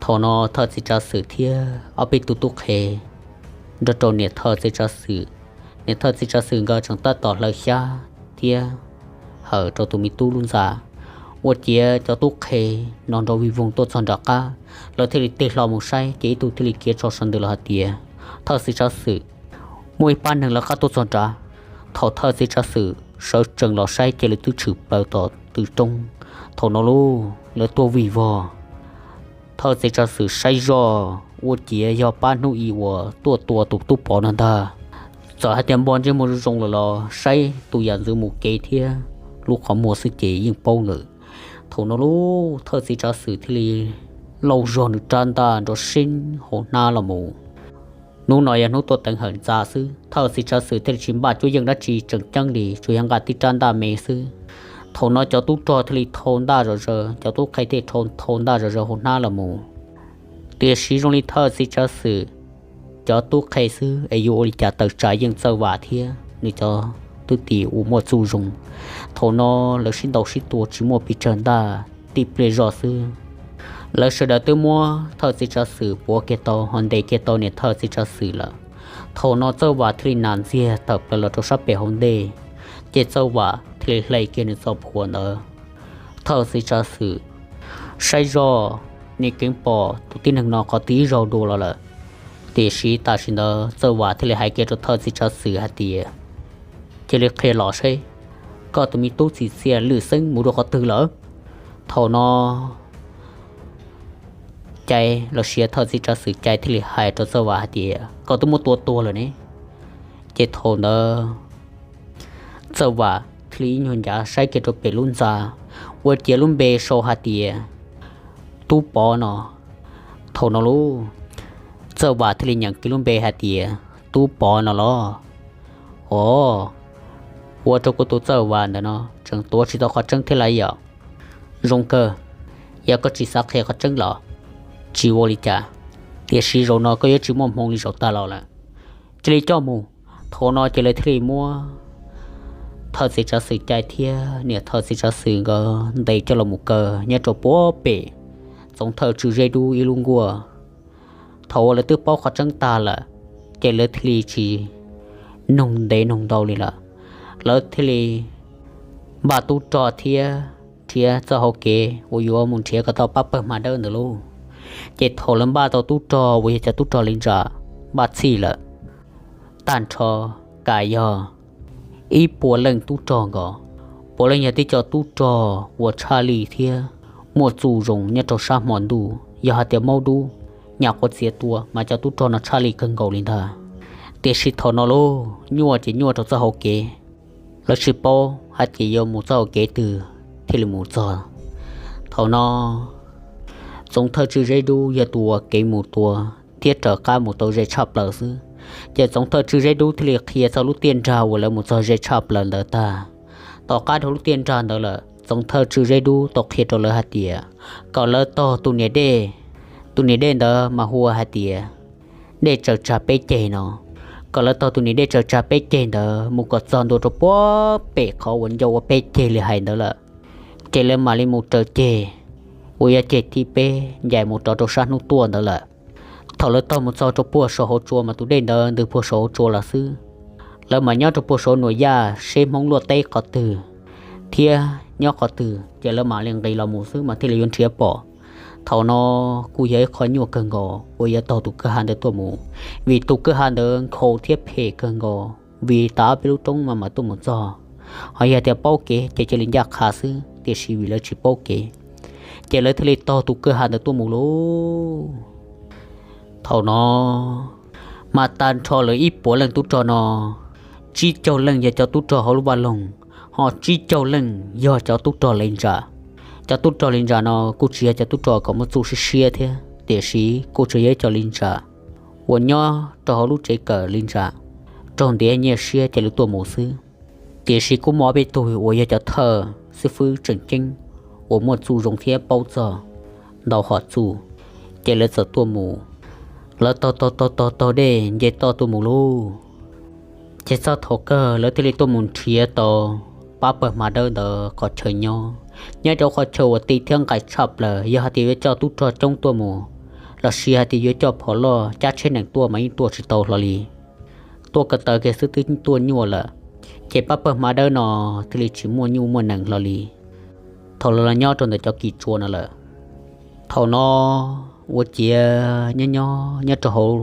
Thaum no thawj txiv tsav xwm thiab ob peb tug tub qhe nrog rau niam thawj txiv tsav xwm, niam thawj txiv tsav xwm nkawd tseem tab tom hlawv xyab thiab hawm rau tus me tub lub ntxa. Ua ciav cov tub qhe no nrov vij voog tuaj txog nram qab, lawv thiaj li tig hlo mus saib ces ib tug thiaj li khiav tso saw ntws los hais tias, Thawj txiv tsav xwm, muaj ib pab neeg lawv qab tuaj txog nrad. Thaum thawj txiv tsav xwm sawv tsees los saib ces lawv twb tshwm plaws tom tw roob. Thaum no lauj, lawv tuaj vij vog. Thawj txiv tsav xwm saib zoj, ua ciav yog pab hnub i uas tuaj tua tus tub pov no ntag. Txawm hais tias npog ntsej muag zoo lawm los saib tus yam ntxwv mus kev thiab lub qhov muag xwb ces yeej paub lawm. Thaum no lauj, thawj txiv tsav xwm thiaj li lauj zog nws rab ntaj nrov seeb hauv hnab los mus. Hnub no yog hnub tuaj teev hawm ntxa xwb, thawj txiv tsav xwm thiaj li tsis npaj cuab yeej dab tsi tseem ceeb li, tsuas yog nqa tib rab ntaj me xwb. Thaum no cov tub rog thiaj li thau ntaj zom zaws, cov tub qhe thiaj li thau ntaj zom zaws hauv hnab los mus. Tiam sis zoo li thawj txiv tsav xwm cov tub qhe xwb es yuav ua li cas tawm tsam yeej Txawj Vam thiab nws cov tub tim uas muaj txuj zoo. Thaum no lawv sib ntaus sib tua tsis muaj pes tsawg ntaj, tib pliag zoj xwb, lawv sawv daws twb muab thawj txiv tsav xwm puav kiag tau ho ntes kiag tau niam thawj txiv tsav xwm lawm. Thaum no Txawj Vam thiaj li nas ntxiag tawm plaws los rau sab pem hauv ntej, ces Txawj Vam thiaj li hle kiag nws txoj phuam ntawd. Thawj txiv tsav xwm saib zoj, nim keev pom tus tib neeg no qhov twg ib zaug dua los lawm. Tiam sis tam sim ntawd Txawj Vam thiaj li hais kiag rau thawj txiv tsav xwm hais tias, Cia li qhia los seb koj tus me tub txim txiaj lwm xeeb mus rau qhov twg lawm. Thaum no Cai los sis thawj txiv tsav xwm Cai thiaj li hais rau Txawj Vam hais tias, Koj twb muab tua tuag lawm ne. Ces thaum ntawd Txawj Vam thiaj li ib nyuag ncav saib kiag rau pem lub ntxa, ua ciav lub npe sau hais tias Tub Pov no. Thaum no lauj, Txawj Vam thiaj li nyeem kiag lub npe hais tias, Tub Pov no los? Os, ua rau kuv tus Txawj Vam ntawm no tseem tuav tsis tau qhov tseeb thiab lawm yom. Zoo kawg, yog koj tsis xav qhia qhov tseeb los tsis ua li cas, tiam sis zaum no koj yuav tsis muaj hmoo li zaum tag los lawm. Cia li coj mus. Thaum no ces lawv thiaj li muab thawj txiv tsav xwm Cai thiab niam thawj txiv tsav xwm nkawd ntes coj los mus kaw nyob rau puag pem txoov thawj tswj zeb dub ib lub nkuaj. Thaum uas lawv twb paub qhov tseeb tag lawm, ces lawv thiaj li tsis noog ntev noog ntau li lawm. Lawv thiaj li npaj tub rog thiab nrhiav txoj hau kev uas yuav mus nrhiav kom tau pab pawg hma dawb ntawd lauj. Ces thaum lawv npaj tau tub rog uas yog cov tub rog li ntsa npaj txhij lawm, tag nrho kam yog ib puas leej tub rog nkaus, puav leej yog tib co tub rog uas tshaj lij thiab muaj txuj zoo nyob rau sab hmo ntuj. Yog hais tias maub dub nyam quav txiav tua mas cov tub rog no tshaj lij kawg nkaus li ntag. Tiam sis thaum no lauj, nyuaj ces nyuaj rau txoj hau kev, lawv tsis paub hais tias yuav mus txoj hau kev twg thiaj li mus txog. Thaum no txoov thawj tswj zeb dub yog tus uas kev mus tua thiab raws qab mus tau ze tshaj plaws xwb. Ces txoov thawj tswj zeb dub thiaj li qhia txog lub tiaj nrag uas lawv mus txog ze tshaj plaws ntawd tag. Tom qab dhau lub tiaj nrag ntawd lawm, txoov thawj tswj zeb dub tau qhia rau lawv hais tias kom lawv taug tus niam dej, tus niam dej ntawd mas hu ua hais tias dej tsaws tsag peb ceg no. Kom lawv taug tus niam dej tsaws tsag peb ceg ntawd mus kom txog ntua rau puag pem qhov uas ncau ua peb ceg li hais ntawd lawm, ces lawv mam li mus raws ceg uas yog ceg thib peb ncaim mus rov rau sab hnub tuaj ntawd lawm. Thaum lawv taug mus txog rau puag saum hauv tsua mas tus dej ntawd ntws puag saum hauv tsua los xwb. Lawv mam nyob rau puag saum nuam yaj seb Hmoob luaj teb qhov twg thiab nyob qhov twg, ces lawv mam li nqis los mus xwb mas thiaj li yuav nrhiav pom. Thaum no kuj yog ib qho nyuaj kawg nkaus uas yuav taug tus kwj ha ntawd tuaj mus, vim tus kwj ha ntawd nkhaus thiab phem kawg nkaus, vim tas ob peb lub roob mas mam tuaj mus txog. Ho yog tias paub kev ces cia li ncaj qha xwb, tiam sis vim lawv tsis paub kev, ces lawv thiaj li taug tus kwj ha ntawd tuaj mus lauj. Thaum no mas tag nrho lawv ib puas leej tub rog no, tsib caug leej yog cov tub rog hauv lub vaj loog, ho tsib caug leej yog cov tub rog li ntsa. Cov tub rog li ntsa no kuj tsis yog cov tub rog kom muaj txuj siab siab thiab, tiam sis kuj tsuas yog ib co li ntsa uas nyob rau hauv lub tsev kawm li ntsa, raug ntiav nyiaj siab ces lawv tuaj mus xwb. Tiam sis kuj muaj ob peb tug uas yog cov thawj xib fwb tseem ceeb uas muaj txuj zoo thiab paub txog ntau hom txuj, ces lawv txawm tuaj mus. Lawv taug taug taug taug taug dej nce toj tuaj mus lauj. Ces txog thaum kawg lawv thiaj li tuaj mus nrhiav tau pab pawg hma dawb ntawd qhov chaw nyob. Nyob rau qhov chaw uas ti thiab nqaim tshaj plaws, yog hais tias yuav coj tub rog coob tuaj mus, los sis hais tias yuav coj phom loj cab tsheb nees tuaj mas yeej tuaj tsis tau hlo li. Tuaj ko taw kiag xwb twb tuaj nyuaj lawm, ces pab pawg hma dawb no thiaj li tsis muaj nyuj muaj nees hlo li thaum lawv los nyob rau ntawm cov kis tsua no lawm. Thaum no ua ciav nyob nyob nyob rau hauv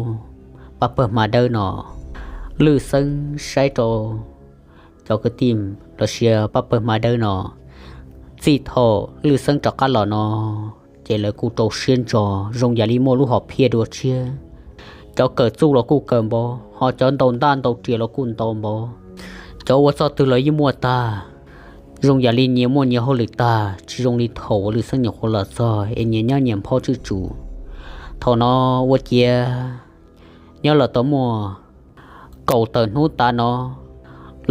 pab pawg hma dawb no, Lwj Xeeb saib rau cov kwv tij los sis pab pawg hma dawb no, txij thaum Lwj Xeeb rov qab los no, ces lawv kuj rau siab ntso, zoo yam li muaj lub hom phiaj dua tshiab. Cov kawm txuj los kuj kawm npaum, ho cov ntaus ntaj ntaus riam los kuj ntaus npaum. Cov ua txoj twg los yeej muaj tag, zoo yam li nyias muaj nyias hauj lwm tag, tsis zoo li thaum uas Lwj Xeeb nyuam qhuav los txog es nyias nyob nyias nphob tswj tsum. Thaum no ua ciav nyob los tau muaj kaum tawm hnub tas no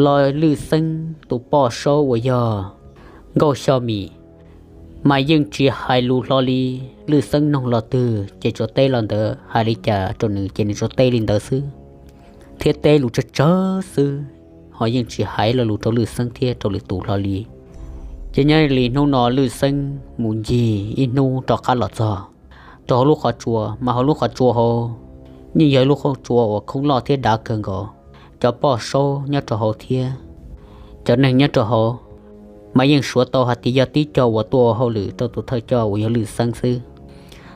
los Lwj Xeeb tus poj saub uas yog Nkauj Xyo Mim mas yeej tsis hais lus hlo li. Lwj Xeeb noog los twg ces tsuas teb los ntawd, hais li cas rau nws ces nws tsuas teb li ntawd xwb, thiab teb lus tsawg tsawg xwb, ho yeej tsis hais lo lus rau Lwj Xeeb thiab rau lwm tus hlo li. Ces nyob li hnub no Lwj Xeeb mus ncig ib hnub rov qab los txog rau hauv lub qhov tsua, mas hauv lub qhov tsua hauv yeej yog ib lub qhov tsua uas khoob loj thiab dav kawg nkaus. Cov poj saub nyob rau hauv thiab cov neeg nyob rau hauv mas yeej suav tau hais tias yog tib co uas tuaj ua hauj lwm rau tus thawj coj uas yog Lwj Xeeb xwb.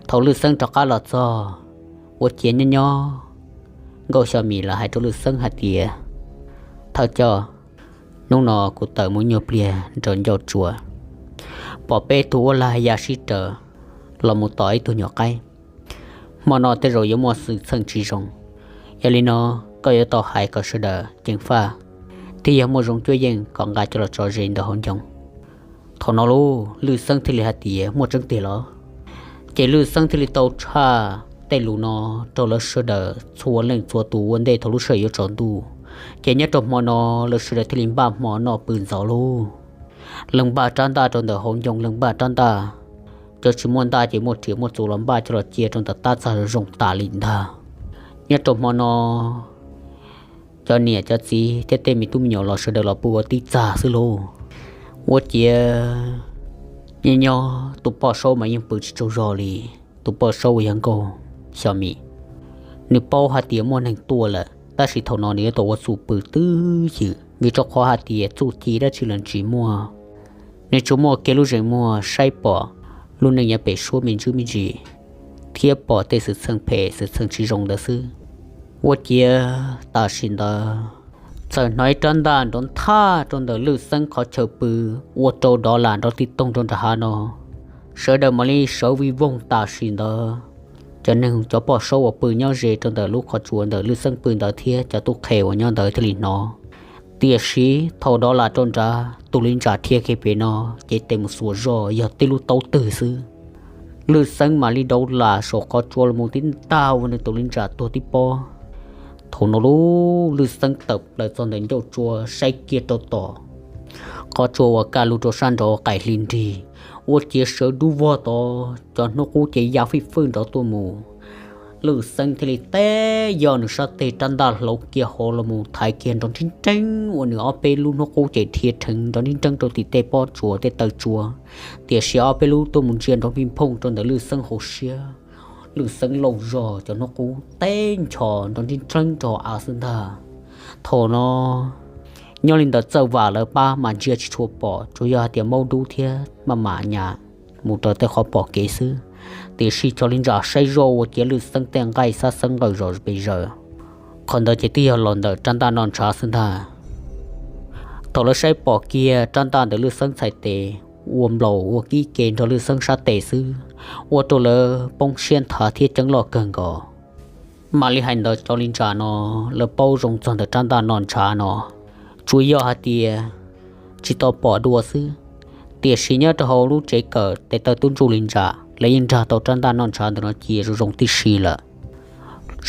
Thaum Lwj Xeeb rov qab los txog, ua ciav nyob nyob, Nkauj Xyo Mim los hais rau Lwj Xeeb hais tias, Thawj coj, hnub no kuv tawm mus nyuag pliag nraum ncauj tsua, pom peb tug uab lag ya sib raws los mus tom ib tug nyuam qaib. Hmo no tej zaum yuav muaj xwm txheej tsis zoo, yog li no koj yuav tau hais kom sawv daws ceev faj thiab yog muaj zoo cuab yeej kom nqa coj los tso ze ntawm hauv ncoo. Thaum no lauj, Lwj Xeeb thiaj li hais tias, Muaj tseeb tiag los? Ces Lwj Xeeb thiaj li tau tshaj tej lus no rau lawv sawv daws txhua leej txhua tus ua ntej thaum lub sij hawm yuav tsaus ntuj. Ces nyob rau hmo no lawv sawv daws thiaj li npaj hmo noj pw ntxov lauj. Leej npaj rab ntaj rau ntawm hauv ncoo, leej npaj rab ntaj. Cov tsis muaj ntaj ces muaj riam muaj txuas los npaj coj los cia rau ntawm tab txag zoo tas li ntag. Nyob rau hmo no cov niam cov txiv thiab tej me tub me nyuam los sawv daws los pw ua tib txag xwb lauj. Ua ciav nyob nyob tus poj saub mas yeej pw tsis tsaug zog li. Tus poj saub uas yog Nkauj Xyo Mim, nws paub hais tias muaj neeg tuaj lawm, tab sis thaum no nws yuav tau ua txuj pw twj ywm, vim rau qhov hais tias txuj ci dab tsi los tsis muaj. Nws tsuas muaj kiag lub zeem muag saib pom lub neej nyob pem suab me ntsis me ntsis, thiab pom tej xwm txheej phem xwm txheej tsis zoo ntawd xwb. Ua ciav tam sim ntawd txawm hnov ib rab ntaj nrov nthaj rau ntawm Lwj Xeeb qhov chaw pw, ua rau dov lam nrov tib toog rau nram hav no. Sawv daws mam li sawv vij voog tam sim ntawd. Cov neeg cov poj saub uas pw nyob ze rau ntawm lub qhov tsua ntawm Lwj Xeeb pw ntawd thiab cov tub qhe uas nyob ntawd thiaj li hnov. Tiam sis thaum dov lam rau nrad, tus li ntsa dhia kiag pem no, ces tes mus xuas zoj yog tib lub taub twg xwb. Lwj Xeeb mam li dov lam saum qhov tsua los mus tib ntag ua nws tus li ntsa tuag tib pob. Thaum no lauj, Lwj Xeeb tawm plaws txog ntawm ncauj tsua saib kiag rau tom qhov tsua uas kaj lug rau sab nraud qaim hli nrig, ua ciav sawv dub vog tod, cov hnub qub ces ya fij fwj nrov tuaj mus. Lwj Xeeb thiaj li teb yog nws sab tes rab ntaj hlauv kiag hauv los mus thaiv kiag nrov nreeb nreeb ua nws ob peb lub hnub qub ces dhia rheev nrov nreeb nreeb rau tim tej pob tsuas tej taw tsua. Tiam sis ob peb lub tuaj mus ntsia nrov npij nphooj rau ntawm Lwj Xeeb hauv siab. Lwj Xeeb lauj zog cov hnub qub teb nchos nrov nreeb nreeb rau av xwb ntag. Thaum no nyob li ntawd txawj vam lawv pab mas ntsia tsis tshua pom, tsuas yog hais tias maub dub thiab maj mam nyas mus rau tej qhov pom kev xwb. Tiam sis cov li ntsa saib zoj ua ciav Lwj Xeeb tej nqaij xab xeeb nqawj zom pes zaws. Qhov ntawd ces twb yog los ntawm rab ntaj noj ntshav xwb ntag. Thaum lawv saib pom kiag rab ntaj ntawm Lwj Xeeb txhais tes ua nplaum ua kib ke nrog Lwj Xeeb sab tes xwb, ua rau lawv poob siab nthav thiab ceeb loj kawg nkaus. Mam li hais ntawd cov li ntsa no, lawv paub zoo txog ntawm rab ntaj noj ntshav no, tsuas yog hais tias tsis tau pom dua xwb. Tiam sis nyob rau hauv lub tsev kawm tes taw tub ntsuj li ntsa, lawv yeej nrog tau rab ntaj noj ntshav ntawm no cia zoo zoo tib si lawm.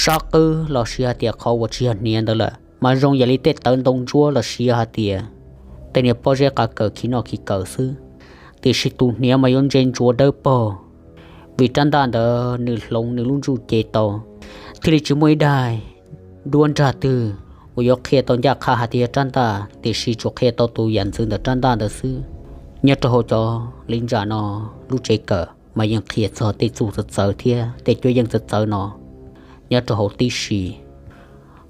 Sab qwb los sis hais tias qhov uas tsis yog hniav ntawd lawm mas zoo yam li tej tawv ntoo ntsuab los sis hais tias tej niag pob zeb qav kaws khi noj khi kaws xwb. Tiam sis tus hniav mas yuav ntse ntsuav dawb paug, vim rab ntaj ntawd nws hloov nws lub ntsuj ce tau, thiaj li tsis muaj ib daim duab nrag twg Kuv yuav qhia tau ncaj qha hais tias yog rab ntaj, tiam sis tsuas qhia tau tus yam ntxwv ntawm rab ntaj ntawd xwb. Nyob rau hauv cov li ntsam no, lub tsev kawm mas yeej qhia txog tej txuj txawv txawv thiab tej cuab yeej txawv txawv no nyob rau hauv tib si.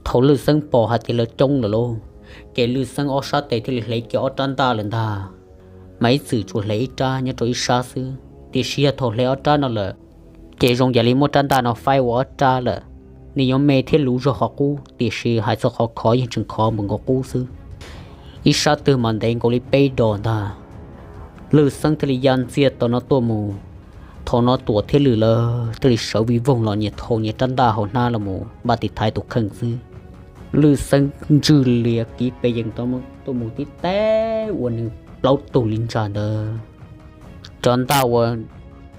Thaum Lwj Xeeb pom hais tias lawv coob lawm lauj, ces Lwj Xeeb ob sab tes thiaj li hle kiag ob rab ntaj lawm ntag. Mas ib txwm tsuas hle ib rab nyob rau ib sab xwb, tiam sis yog thaum hle ob rab no lawm, ces zoo yam li muab rab ntaj no faib ua ob rab lawm. Nws yuav me thiab luv zog qhov qub, tiam sis hais txog qhov khov yeej tseem khov npaum nkaus qub xwb. Ib sab twg mas ntev nkaus li peb dos ntag. Lwj Xeeb thiaj li ya ntxiag tom no tuaj mus. Thaum no Tuam thiab Lwm lawv thiaj li sawv vij voog los nyias thau nyias rab ntaj hauv hnab los mus npaj tiv thaiv tus kheej xwb. Lwj Xeeb ntswj lias kiv pes yees tuaj mus tib teg ua nws plaub tug li ntsam ntawd. Rab ntaj ua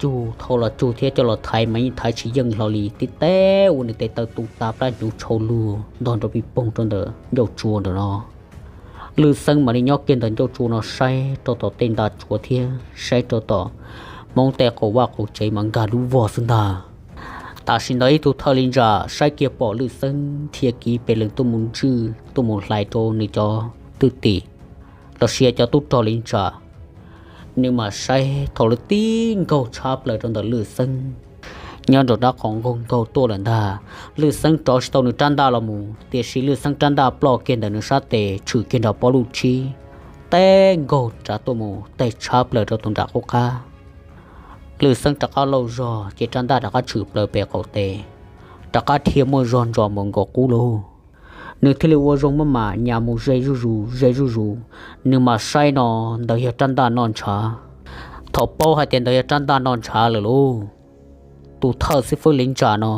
cug thau los cug thiab coj los thaiv mas yeej thaiv tsis yeej hlo li, tib teg ua nws tes taw tu tas plab hnyuv tshau lug ntog nrov pis poog rau ntawm ncauj tsua ntawm no. Lwj Xeeb mam li nyob kiag ntawm ncauj tsua no saib rau tom tej ntaj tsuav thiab saib rau tom Hmoob tej qaum vaj qaum tsev mas nkag lub vog xwb ntag. Tam sim ntawd ib tug thawj li ntsam saib kiag pom Lwj Xeeb dhia kiv pes lees tuaj mus ntswj tuaj mus hlais rau nws cov thwj tim los sis cov tub rog li ntsam. Nws mam saib thaum lawv tib nkaug tshab plaws rau ntawm Lwj Xeeb nyob nraum nrab qhov nkaug nkaug tuaj lawm ntag. Lwj Xeeb rov tsis tau nws rab ntaj los mus, tiam sis Lwj Xeeb rab ntaj ploj kiag ntawm nws sab tes tshwm kiag nram pob luj tshib, tib nkaug rov tuaj mus teg tshab plaws rau tus nram qub qab. Lwj Xeeb rov qab lauj zog ces rab ntaj rov qab tshwm plaws pem qaum tes, rov qab dhia muaj zog ntsos npaum nkaus qub lauj. Nws thiaj li ua zoo maj mam nyas mus ze zuj zus ze zuj zus. Nws mam saib no, ntawd yog rab ntaj noj ntshav. Thaum paub hais tias ntawd yog rab ntaj noj ntshav lawm lauj, tus thawj xib fwb li ntsam no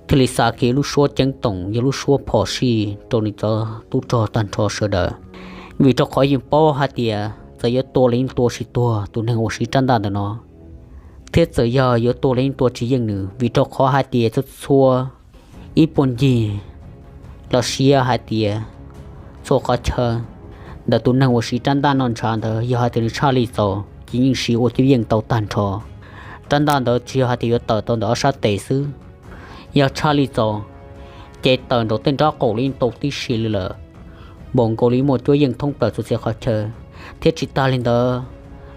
thiaj li xa kiag lub suab ceeb toom yog lub suab phom sij rau nws cov tub rog tag nrho sawv daws, vim rau qhov yeej paub hais tias txawm yuav tua los yeej tua tsis tuag tus neeg uas siv rab ntaj ntawm no, thiab txawm yog yuav tua los yeej tua tsis yeej nws, vim rau qhov hais tias txhua txhua ib puag ncig los sis hais tias txhua qhov chaw ntawm tus neeg uas siv rab ntaj noj ntshav ntawd, yog hais tias nws tshaj li txaus ces yeej siv ua cuab yeej tau tag nrho. Rab ntaj ntawd tsis yog hais tias yuav tawm tau ntawm ob sab tes xwb, yog tshaj li txaus ces tawm nraum tej nrab qaum los yeej tau tib si li lawm, npaum nkaus li muaj cuab yeej thoob plaws txhua txhia qhov chaw. Thiab tsis tas li ntawd,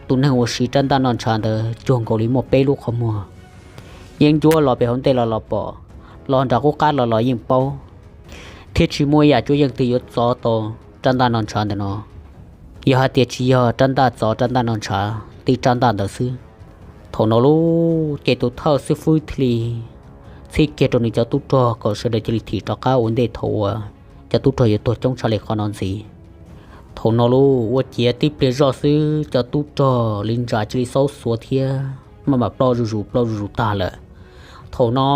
tus neeg uas siv rab ntaj noj ntshav ntawd cuag nkaus li muaj peb lub qhov muag, yeeb ncuab los pem hauv ntej los los pom, los nram qub qab los los yeej paub, thiab tsis muaj ib yam cuab yeej twg yuav txov tau rab ntaj noj ntshav ntawm no, yog hais tias tsis yog rab ntaj txov rab ntaj noj ntshav tib rab ntaj ntawd xwb. Thaum no lauj, ces tus thawj xib fwb thiaj li txhib kiag rau nws cov tub rog kom sawv daws cia li thim rov qab ua ntej thaum uas cov tub rog yuav tuag coob tshaj li qhov no ntxiv. Thaum no lauj, ua ciav tib pliag zoj xwb cov tub rog li ntsam cia li xaub xuav thiab maj mam ploj zuj zus ploj zuj zus tag lawm. Thaum no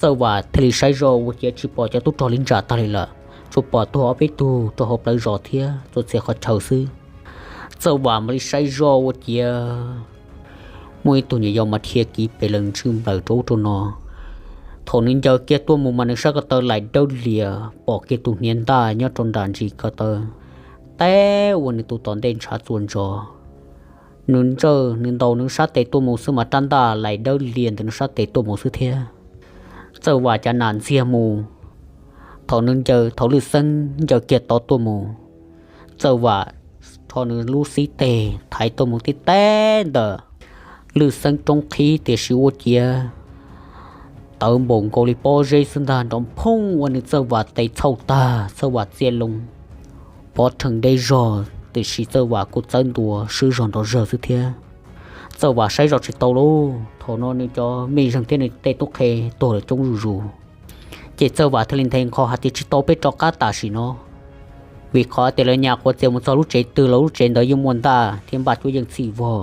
Txawj Vam thiaj li saib zoj ua ciav tsis pom cov tub rog li ntsam tag li lawm, tsuas pom tuag ob peb tug rau hauv plawv zos thiab txhua txhia qhov chaw xwb. Txawj Vam mam li saib zoj ua ciav muaj ib tug nyuam yaus mas dhia kiv pes lees ntswj nplaws rau ub rau no. Thaum nws ncaws kiag tuaj mus mas nws sab ko taw laim dawb lias pom kiag tus hniav ntaj nyob rau nram ntsis ko taw, teb ua nws tus tom ntej ntshav txuas ntsos. Nws ntsawj nws ntaus nws sab tes tuaj mus xwb mas rab ntaj laim dawb lias ntawm nws sab tes tuaj mus xwb thiab. Txawj Vam cav nam ntxiag mus, thaum nws ncaws thaum Lwj Xeeb ncaws kiag tod tuaj mus, Txawj Vam rho nws lub xib teg thaiv tuaj mus tib teb ntawm Lwj Xeeb roob qhib tiam sis ua ciav tawv npaum nkaus li pob zeb xwb ntag, nrov phooj ua nws Txawj Vam tes txhauj tag, Txawj Vam txia loo pov rhees deb zog, tiam sis Txawj Vam kuj txawb ntua swb zog nrov zawg xwb thiab. Txawj Vam saib zoj tsis tau lauj, thaum no nws cov mej zeeg thiab nws tej tub qhe tuag lawm coob zuj zus. Ces Txawj Vam thiaj li nthe nqho hais tias tsis tau, peb rov qab tam sim no, vim qhov tias lawv nyas quav txias mus txog lub tsev twg los lub tsev ntawd yeej muaj ntaj thiab npaj cuab yeej txhij vog.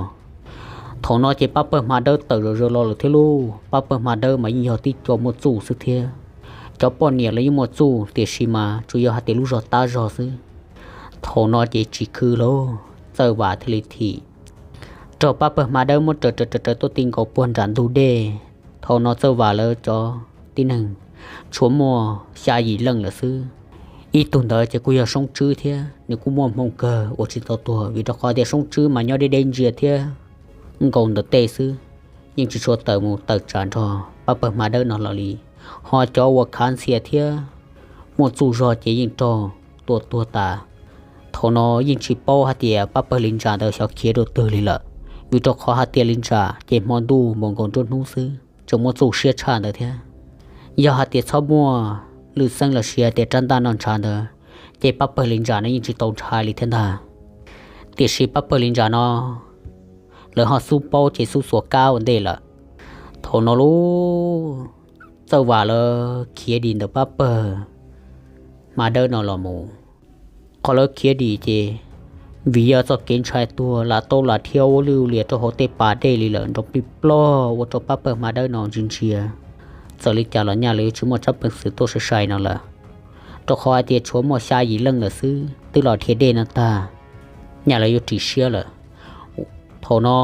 Thaum no ces pab pawg hma dawb tawm zom zaws los lawm thiab lauj, pab pawg hma dawb mas yeej yog tib co muaj txuj xwb thiab. Cov poj niam los yeej muaj txuj tiam sis mas tsuas yog hais tias lub zog tab zog xwb. Thaum no ces tsis khwv lauj, Txawj Vam thiaj li thim raug pab pawg hma dawb muab raws raws raws raws tuaj ti nkaus puag nram ntug dej. Thaum no Txawj Vam lawv cov tib neeg tshuav muaj xya yim leej lawm xwb. Ib tug ntawd ces kuj yog Soob Tswb thiab, nws kuj muaj hmoo kawg uas tsis tau tuag, vim rau qhov tias Soob Tswb mas nyob deb deb ntsia thiab nkaus ntawm tej xwb, yeej tsis tshua tawm mus tawm tsam nrog pab pawg hma dawb no los li. Ho cov uas khav ntxhias thiab muaj txuj zog ces yeej raug tua tuag tas. Thaum no yeej tsis paub hais tias pab pawg li ntsa ntawd xyov khiav rau twg li lawm, vim rau qhov hais tias li ntsa ces hmo ntuj npaum nkaus nruab hnub xwb tseem muaj txuj siab tshaj ntawd thiab. Yog hais tias txhob muaj Lwj Xeeb los sis hais tias rab ntaj noj ntshav ntawd, ces pab pawg li ntsa no yeej tsis tau ntshai li thiab ntag. Tiam sis pab pawg li ntsa no lawv ho xub paub ces xub xuas kab ua ntej lawm. Thaum no lub Txawj Vam lawv khiav dim ntawm pab pawg hma dawb no los mus. Qhov lawv khiav dim ces vim yog txoj kev ntshai tuag, lam tau lam thiab ua lwj ua liam rau hauv tej pas dej li lawm nrov plig plog ua rau pab pawg hma dawb no ntsia ntsia. Txawm li cas los nyaj lawv yuav tsis muaj tsab peev xwm tuaj sai sai no lawm, rau qhov hais tias tshuav muaj xya yim leej lawm xwb twb los dhia dej no tag, nyaj lawv yuav ris siab lawm. Thaum no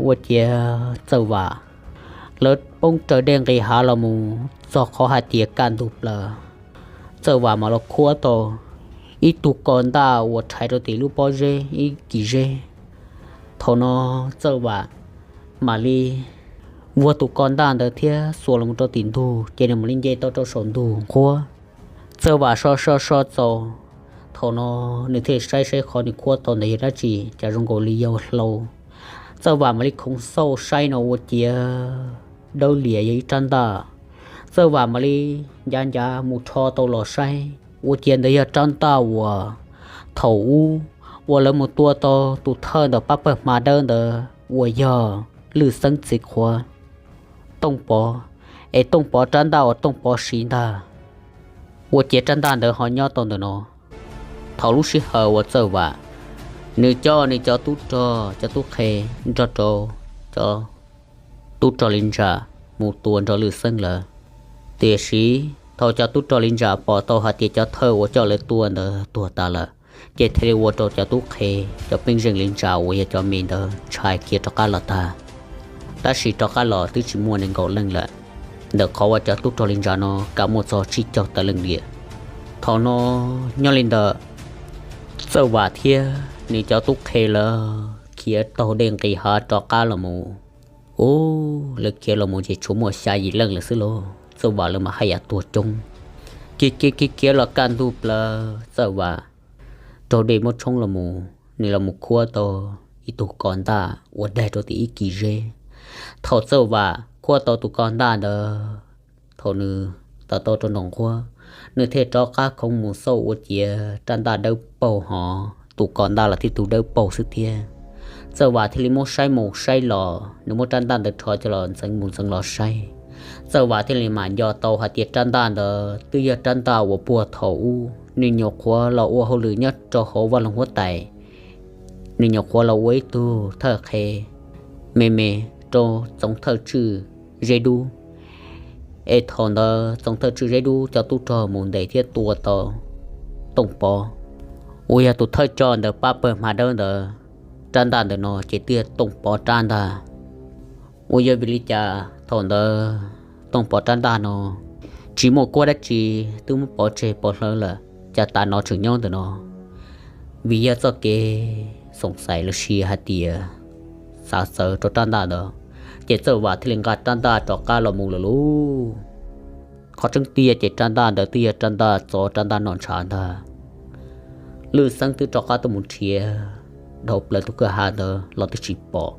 ua ciav Txawj Vam lawv poob raws dej nqis hav los mus txog qhov hais tias kaj ntug plaws. Txawj Vam mam los khuab tau ib tug ko ntaj uas rhais rau tim lub pob zeb ib kis zeb. Thaum no Txawj Vam mam li vuag tus ko ntaj ntawd thiab xuas los rau tim ntug ces nws mam li nce tau rau saum ntug nqhuab. Txawj Vam so so so txaus, thaum no nws thiaj saib saib qhov nws khuab tau ntawd yog dab tsi, cas zoo nkaus li yog hlau. Txawj Vam mam li khoov xauj saib no ua ciav dawb lias yog ib rab ntaj. Txawj Vam mam li ncav ncav mus rho tau los saib ua ciav ntawd yog rab ntaj uas thaum ub uas lawv mus tua tau tus thawj ntawm pab pawg hma dawb ntawd uas yog Lwj Xeeb txiv qhuav Tooj Pov, es Tooj Pov rab ntaj uas Tooj Pov siv ntag. Ua ciav rab ntaj ntawd ho nyob tau ntawm no. Thaum lub sij hawm uas Txawj Vam nws coj nws cov tub rog cov tub qhe nrog rau cov tub rog li ntsa mus tua nrog Lwj Xeeb lawm. Tiam sis thaum cov tub rog li ntsa pom tau hais tias cov thawj uas coj lawv tua ntawd tuag tas lawm, ces thiaj li ua rau cov tub qhe, cov peej zeej li ntsa uas yog cov me ntawd ntshai khiav rov qab los tag. Tab sis rov qab los twb tsis muaj nees nkaum leej lawm, ntawm qhov uas cov tub rog li ntsa no kav muaj txog tsib caug tawm leej diam. Thaum no nyob li ntawd, Txawj Vam thiab nws cov tub qhe lawv khiav taug dej nqis hav rov qab los mus. Ub, lawv khiav los mus ces tshuav muaj xya yim leej lawm xwb lauj. Txawj Vam lawv mas haj yam tuag coob. Khiav khiav khiav khiav los kaj ntug plaws Txawj Vam raug dej muab tshoob los mus, nws los mus khuab tau ib tug ko ntaj uas daig rau tim ib kis zeb. Thaum Txawj Vam khuab tau tus ko ntaj ntawd, thaum nws tawm tau rau nraum nqhuab, nws thiaj rov qab khoov mus xauj ua ciav rab ntaj dawb paug hos tus ko ntaj los thiaj tug dawb paug xwb thiab. Txawj Vam thiaj li muab saib mus saib los, nws muab rab ntaj ntawd rho coj los ntxeev mus ntxeev los saib. Txawj Vam thiaj li mam nco tau hais tias rab ntaj ntawd twb yog rab ntaj uas puag thaum ub nws nyuam qhuav los ua hauj lwm nyob rau hauv vaj loog huab tais, nws nyuam qhuav los ua ib tug thawj qhe me me rau txoov thawj tswj Zeb Dub. Es thaum ntawd txoov thawj tswj Zeb Dub cov tub rog mus ntes thiab tua tau Tooj Pov, uas yog tus thawj coj ntawm pab pawg hma dawb ntawd, rab ntaj ntawm no ces twb yog Tooj Pov rab ntaj. Uas yog vim li cas thaum ntawd Tooj Pov rab ntaj no tsis muaj kuab dab tsi, twb muab pov tseg pov hlawv lawm, cas tas no tseem nyob ntawm no? Vim yog txoj kev xoom xaiv los sis hais tias xav txawv rau rab ntaj ntawd, ces Txawj Vam thiaj li nqa rab ntaj rov qab los mus lawm lauj. Qhov tseeb tiag ces rab ntaj ntawd twb yog rab ntaj tsov, rab ntaj noj ntshav ntag. Lwj Xeeb twb rov qab tuaj mus nrhiav dhau plaws tus kwj ha ntawd los twb tsis pom.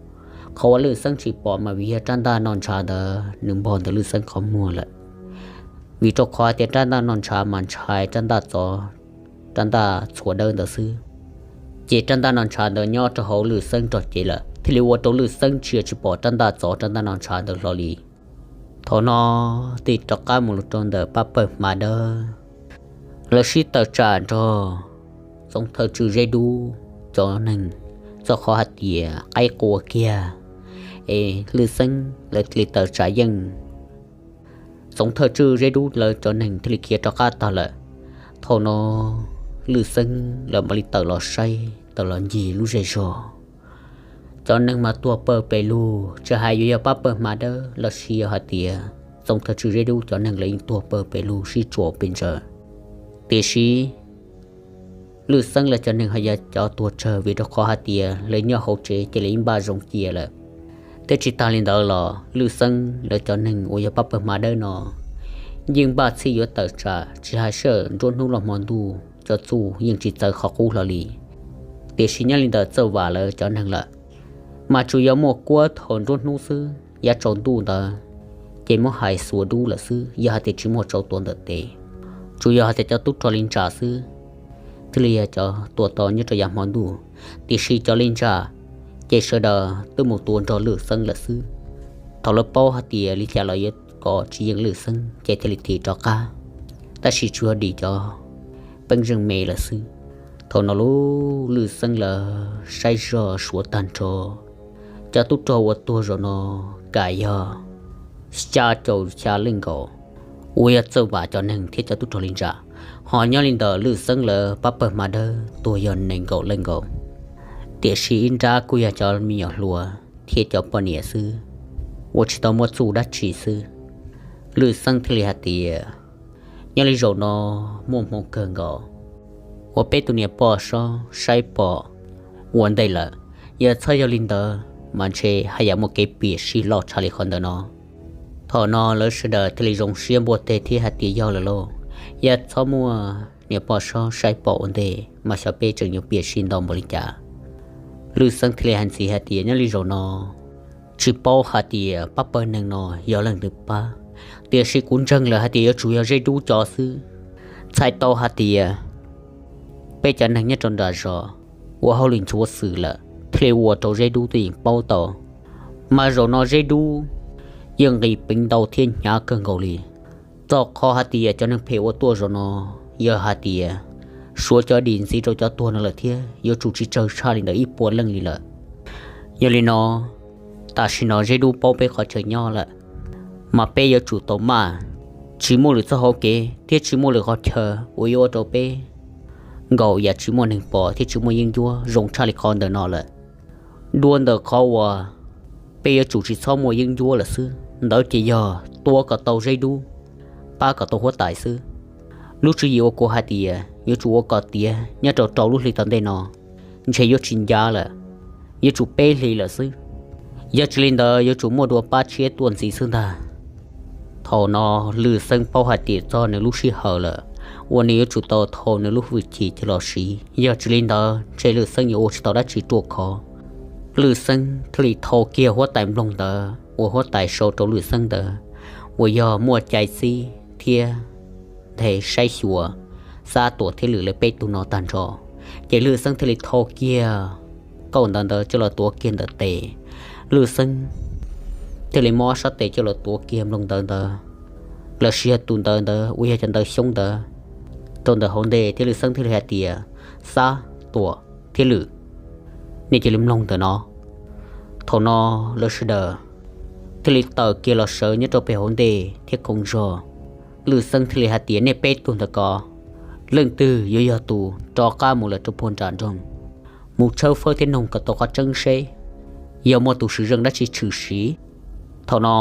Qhov uas Lwj Xeeb tsis pom mas vim yog rab ntaj noj ntshav ntawd nws npog ntawm Lwj Xeeb qhov muag lawm. Vim rau qhov tias rab ntaj noj ntshav mas ntshai rab ntaj tsov, rab ntaj txhuas dawb ntawd xwb. Ces rab ntaj noj ntshav ntawd nyob rau hauv Lwj Xeeb nrog cev lawm, thiaj li ua rau Lwj Xeeb ntsia tsis pom rab ntaj tsov, rab ntaj noj ntshav ntawd hlo li. Thaum no thiaj rov qab mus rau ntawm pab pawg hma dawb, lawv sib tawm tsam nrog txoov thawj tswj Zeb Dub cov neeg txog qhov hais tias qaib qua kiag, es Lwj Xeeb lawv thiaj li tawm tsam yeej. Txoov thawj tswj Zeb Dub lawv cov neeg thiaj li khiav rov qab tag lawm. Thaum no Lwj Xeeb lawv mam li tawm los saib, tawm los ncig lub zej zog, cov neeg mas tuag pawg pes lug, tsis hais yuav yog pab pawg hma dawb los sis yog hais tias txoov thawj tswj Zeb Dub cov neeg lawv yeej tuag pawg pes lug sib tsuam pes ntsaws. Tiam sis Lwj Xeeb lawv cov neeg ho yog cov tuag tsawg, vim rau qhov hais tias lawv nyob hauv tsev ces lawv yeej npaj zoo cia lawm. Thiab tsis tas li ntawd los Lwj Xeeb lawv cov neeg uas yog pab pawg hma dawb no yeej npaj txhij yuav tawm tsam tsis hais sij hawm nruab hnub los hmo ntuj cov txuj yeej tsis txawv qhov qub hlo li. Tiam sis nyob li ntawm Txawj Vam lawv cov neeg lawm, mas tsuas yog muaj kuab thaum nruab hnub xwb, yav tsaus ntuj ntawd ces muab hais xuas dub lawm xwb, yog hais tias tsis muaj tsau tuav ntawm tes. Tsuas yog hais tias cov tub rog li ntsa xwb thiaj li yog cov tua tau nyob rau yav hmo ntuj. Tiam sis cov li ntsa ces sawv daws twb mus tua nrog Lwm Xeeb lawm xwb. Thaum lawv paub hais tias li cas los yuav kom tsis yeej Lwm Xeeb ces thiaj li thim rov qab, tab sis tsuas yog dim cov peeb zeej me lawm xwb. Thaum no lub Lwm Xeeb lawv saib zog suav tag nrho, cov tub rog uas tuag zaum no kam yog xya caum xya leej nkaus, uas yog Txawj Vam cov neeg thiab cov tub rog li ntsa. Ho nyob li ntawm Lwm Xeeb lawv pab pawg Hma Dawb tuag yog nees nkaum leej nkaus. Tiam sis ib nrab kuj yog cov me nyuam hluas thiab cov poj niam xwb, uas tsis tau muaj txuj dab tsi xwb. Lwm Xeeb thiaj li hais tias, nyob li zaum no muaj hmoo kawg nkaus uas peb tus niam poj saib pom ua ntej lawm, yog txhob yog li ntawd mas ntshe haj yam muaj kev piam sij loj tshaj li qhov ntawm no. Thaum no lawv sawv daws thiaj li zoo siab npuaj teg thiab hais tias yog lawm lauj, yog txhob muaj niam poj saib pom ua ntej mas xyov peb tseem yuav piam sij ntau npaum li cas. Lwm Xeeb thiaj li hais ntxiv hais tias nyob li zaum no tsis paub hais tias pab pawg neeg no yog leej twg pab, tiam sis kuv ntseeg lawm hais tias yuav tsum yog Zeb Dub cov xwb. Txhais tau hais tias peb cov neeg nyob rau nram zos ua hauj lwm nchuav xwm lawm thiaj li ua rau Zeb Dub twb yeej paub tau. Mas zaum no Zeb Dub yeej nqis peev ntau thiab hnyav kawg nkaus li. Txog qhov hais tias cov neeg phem ua tuaj zaum no, yog hais tias suav cov dim ntxiv rau cov tuag no lawm thiab yuav tsum tsis tsawg tshaj li ntawm ib puas leej li lawm. Yog li no, tam sim no Zeb Dub paub peb qhov chaw nyob lawm, mas peb yuav tsum tau maj, tsis muaj lwm txoj hauv kev thiab tsis muaj lwm qhov chaw uas yuav ua rau peb nkaum yam tsis muaj neeg pom thiab tsis muaj yeeb ncuab zoo tshaj li qhov ntawm no lawm. Dua ntawm qhov uas peb yuav tsum tsis txhob muaj yeeb ncuab lawm xwb, ntawd ces yog tua kom tau Zeb Dub, pab kom tau huab tais xwb. Lub tswv yim uas kuv hais tias yuav tsum ua kom tiav nyob rau rau lub hli tom ntej no, ntshe yuav tsis ncav lawm, yuav tsum peb hlis lawm xwb. Yog tsis li ntawd yuav tsum muaj dua pab tshiab tuaj ntxiv xwb ntag. Thaum no Lwm Xeeb paub hais tias txog nws lub sij hawm lawm, uas nws yuav tsum tau thau nws lub hwj chim coj los siv, yog tsis li ntawd ntshe Lwm Xeeb yuav ua tsis tau dab tsi ruaj khov. Lwm Xeeb thiaj li thau kiag huab tais nploog ntawd uas huab tais sau rau Lwm Xeeb ntawd, uas yog muaj cai txib thiab nthe saib xyuas Xab, Tuam thiab Lwm lawv peb tug no tag nrho. Ces Lwm Xeeb thiaj li thau kiag kauj ntawv ntawd coj los tuav kiag ntawm tes. Lwm Xeeb thiaj li muab ob sab tes coj los tuav kiag nplooj ntawv ntawd, los sis yog tus ntawv ntawd uas yog cov ntawv xyoob ntawd rau ntawm hauv ntej thiab Lwm Xeeb thiaj li hais tias, Xab, Tuam thiab Lwm, nej cia li mloog ntawm no. Thaum no lawv sawv daws thiaj li tawm kiag los sawv nyob rau pem hauv ntej thiab koom zog. Lwm Xeeb thiaj li hais tias, nej peb tug ntawm ko, leej twg yuav yog tus rov qab mus lawm rau puag nram nroog, mus tshawb fawb thiab noog kom tau qhov tseeb seb yog muaj tus swm zeej dab tsi tshwm sim. Thaum no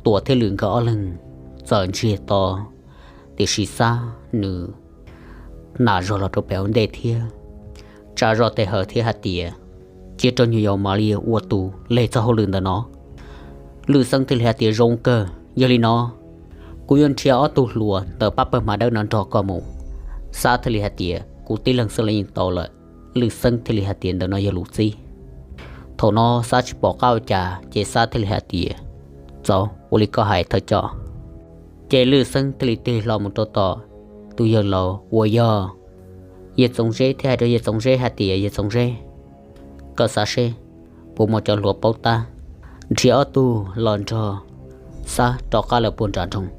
Tuam thiab Lwm nkawd ob leeg txawm ntsiag to, tiam sis Xab nws nam zog los rau pem hauv ntej thiab tsa zog tes hawm thiab hais tias, cia rau nyuag yaus mam li ua tus leg txoj hauj lwm ntawm no. Lwm Xeeb thiaj li hais tias, zoo kawg, yog li no kuv yuav nrhiav ob tug hluas ntawm pab pawg Hma Dawb no nrog koj mus. Xab thiaj li hais tias, kuv tib leeg xwb los yeej tau lawm. Lwm Xeeb thiaj li hais tias, ntawm no yog lus txib. Thaum no Xab tsis pom qab ua cas ces Xab thiaj li hais tias, txaus, ua li koj hais thawj coj. Ces Lwm Xeeb thiaj li tig hlo mus rau tom tus yawg laus uas yog Yawg Txoov Zeb thiab hais rau Yawg Txoov Zeb hais tias, Yawg Txoov Zeb, koj xav seb puas muaj cov hluas paub tab nrhiav ob tug los nrog Xab rov qab lawm puag nram nroog.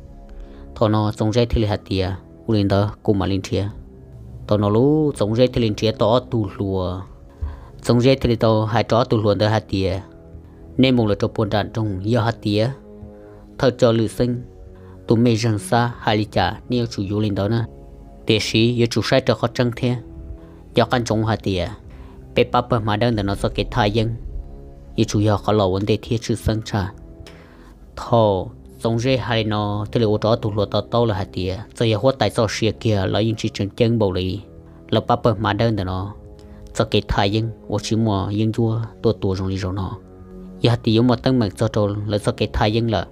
Thaum no Txoov Zeb thiaj li hais tias, ua li ntawd kuv mam li nrhiav. Thaum no lub Txoov Zeb thiaj li nrhiav tau ob tug hluas. Txoov Zeb thiaj li tau hais rau ob tug hluas ntawd hais tias, nej mus lawm rau puag nram nroog, yog hais tias thawj coj Lwm Xeeb tus mej zeeg Xab hais li cas nej yuav tsum yuav li ntawd na. Tiam sis yuav tsum saib raws qhov tseeb thiab. Nco qab ntsoov hais tias peb pab pawg Hma Dawb ntawm no txoj kev thaj yeeb yuav tsum yog qhov los ua ntej thiab tshwj xeeb tshaj. Thaum Txoov Zeb hais li no thiaj li ua rau ob tug hluas to taub lawm hais tias txawm yog huab tais txoj sia kiag los yeej tsis tseem ceeb npaum li lawv pab pawg Hma Dawb ntawm no txoj kev thaj yeeb uas tsis muaj yeeb ncuab tuaj tua zoo li zaum no. Yog hais tias yuav muaj teeb meem txog rau lawv txoj kev thaj yeeb lawm,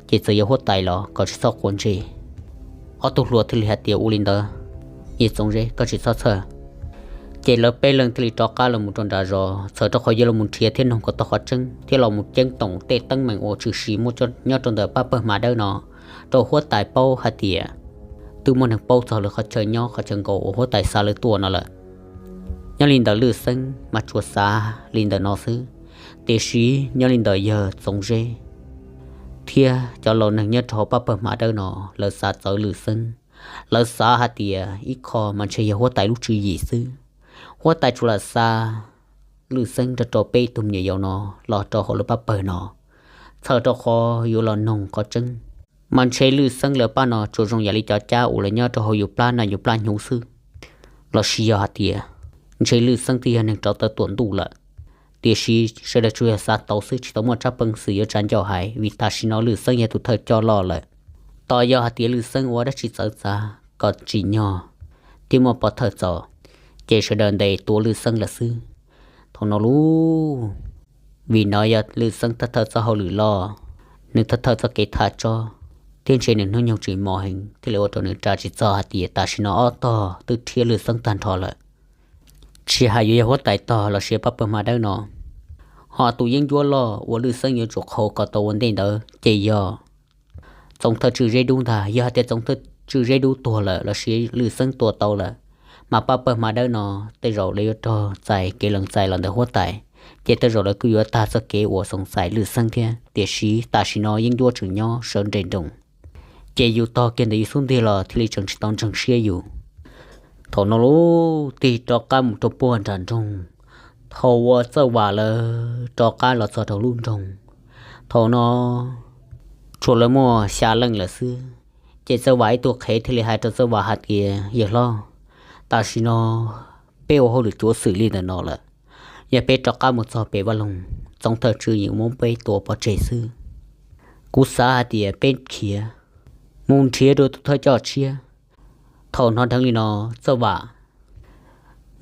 ces txawm yog huab tais los kom tsis txhob quav ntsej. Ob tug hluas thiaj li hais tias, Ua li ntawd, yawg Txoov Zeb, koj tsis txhob txhawj. Ces lawv peb leeg thiaj li rov qab los mus rau nram zos, txhawm rau qhov yuav los mus nrhiav thiab noog kom tau qhov tseeb thiab los mus ceeb toom tej teeb meem uas tshwm sim muaj nyob rau ntawm pab pawg Hma Dawb no rau huab tais paub hais tias twb muaj neeg paub txog lawv qhov chaw nyob qhov chaw nkaum uas huab tais xa lawv tuaj no lawm. Nyob li ntawm Lwm Xeeb mas tsuas xav li ntawm no xwb, tiam sis nyob li ntawm yawg Txoov Zeb thiab cov laus neeg nyob rau hauv pab pawg Hma Dawb no, lawv xav txawv Lwm Xeeb. Lawv xav hais tias ib qho mas ntshe yog huab tais lub tswv yim xwb. Huab tais tsuas lam xa Lwm Xeeb nrog rau peb tug me nyuam yaus no los rau hauv lawv pab pawg no, txhawm rau qhov yuav los noog qhov tseeb. Mas ntshe Lwm Xeeb lawv pab no tsuas zoo yam li cov cab uas lawv nyob rau hauv yus plab no yus plab hnyuv xwb, los sis yog hais tias ntshe Lwm Xeeb twb yog neeg rov tawm tuam ntuj lawm. Tiam sis sawv daws tsuas yog xav tau xwb, tsis tau muaj tsab peev xwm yuav tsa ncauj hais, vim tam sim no Lwm Xeeb yog tus thawj coj loj lawm. Tos yog hais tias Lwm Xeeb ua dab tsi txawv txav kom tsim nyog thiab muaj pov thawj txaus, ces sawv daws ntes tua Lwm Xeeb lawm xwb. Thaum no lauj, vim no yog Lwm Xeeb thawj thawj txoj hauj lwm loj, nws thawj thawj txoj kev tham tsob, thiab ntshe nws hnub nyoog tseem mos heev thiaj li ua rau nws ras tsis txog hais tias tam sim no ob tog twb rhiab Lwm Xeeb tag nrho lawm. Tsis hais yuav yog huab tais tog los sis pab pawg Hma Dawb no, ho tus yeeb ncuab loj uas Lwm Xeeb yuav tsum qhau kom tau ua ntej ntawd ces yog Txoov Thawj Tswj Zeb Dub ntag. Yog hais tias Txoov Thawj Tswj Zeb Dub tuag lawm los sis Lwm Xeeb tua tau lawm, mas pab pawg Hma Dawb no tej zaum lawv yuav raug txais kev lees txais los ntawm huab tais, ces tej zaum lawv kuj yuav tag txoj kev uas xoom txais Lwm Xeeb thiab. Tiam sis tam sim no yeeb ncuab tseem nyob sawv nres nroos, ces yus tog kiag ntawm yus xub ntiag los thiaj li tseem tsis tau ntseeg siab yus. Thaum no lauj, tig rov qab mus rau puag nram nroog, thaum uas Txawj Vam lawv rov qab los txog rau lub nroog, thaum no tshuav lawv muaj xya leej lawm xwb. Ces Txawj Vam ib tug qhev thiaj li hais rau Txawj Vam hais tias, Yawg hlob, tam sim no peb ua hauj lwm cuav xwm li ntawm no lawm, yog peb rov qab mus txog pem vaj loog, Txoov Thawj Tswj yeej muab peb tua pov tseg xwb. Kuv xav hais tias peb khiav mus nrhiav dua tus thawj coj tshiab. Thaum hnov dheev li no, Txawj Vam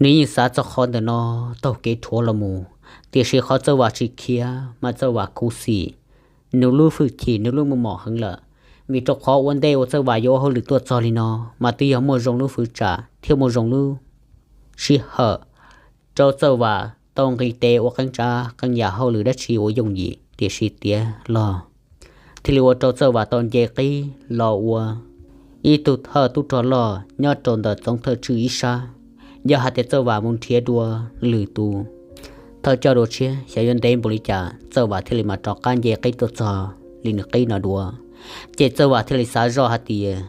nws yeej xav txog qhov ntawm no taug kev rhuav los mus, tiam sis qhov Txawj Vam tsis khiav mas Txawj Vam khuv xim nws lub hwj chim, nws lub muaj mom heev lawm. Vim rau qhov ua ntej uas Txawj Vam yuav ua hauj lwm tuaj txog li no mas twb yog muaj zoo lub hwv tsam thiab muaj zoo lub sij hawm rau Txawj Vam tau nqis tes ua qee tsav qee yam hauj lwm dab tsi uas yooj yim, tiam sis tiav los thiaj li ua rau Txawj Vam tau nce qib los ua ib tug thawj tub rog loj nyob rau ntawm Txoov Thawj Tswj ib sab. Yog hais tias Txawj Vam mus nrhiav dua lwm tus thawj coj dua tshiab, xyov yuav ntev npaum li cas Txawj Vam thiaj li mam rov qab nce qib tuaj txog li nws qib no dua. Ces Txawj Vam thiaj li xav zoj hais tias,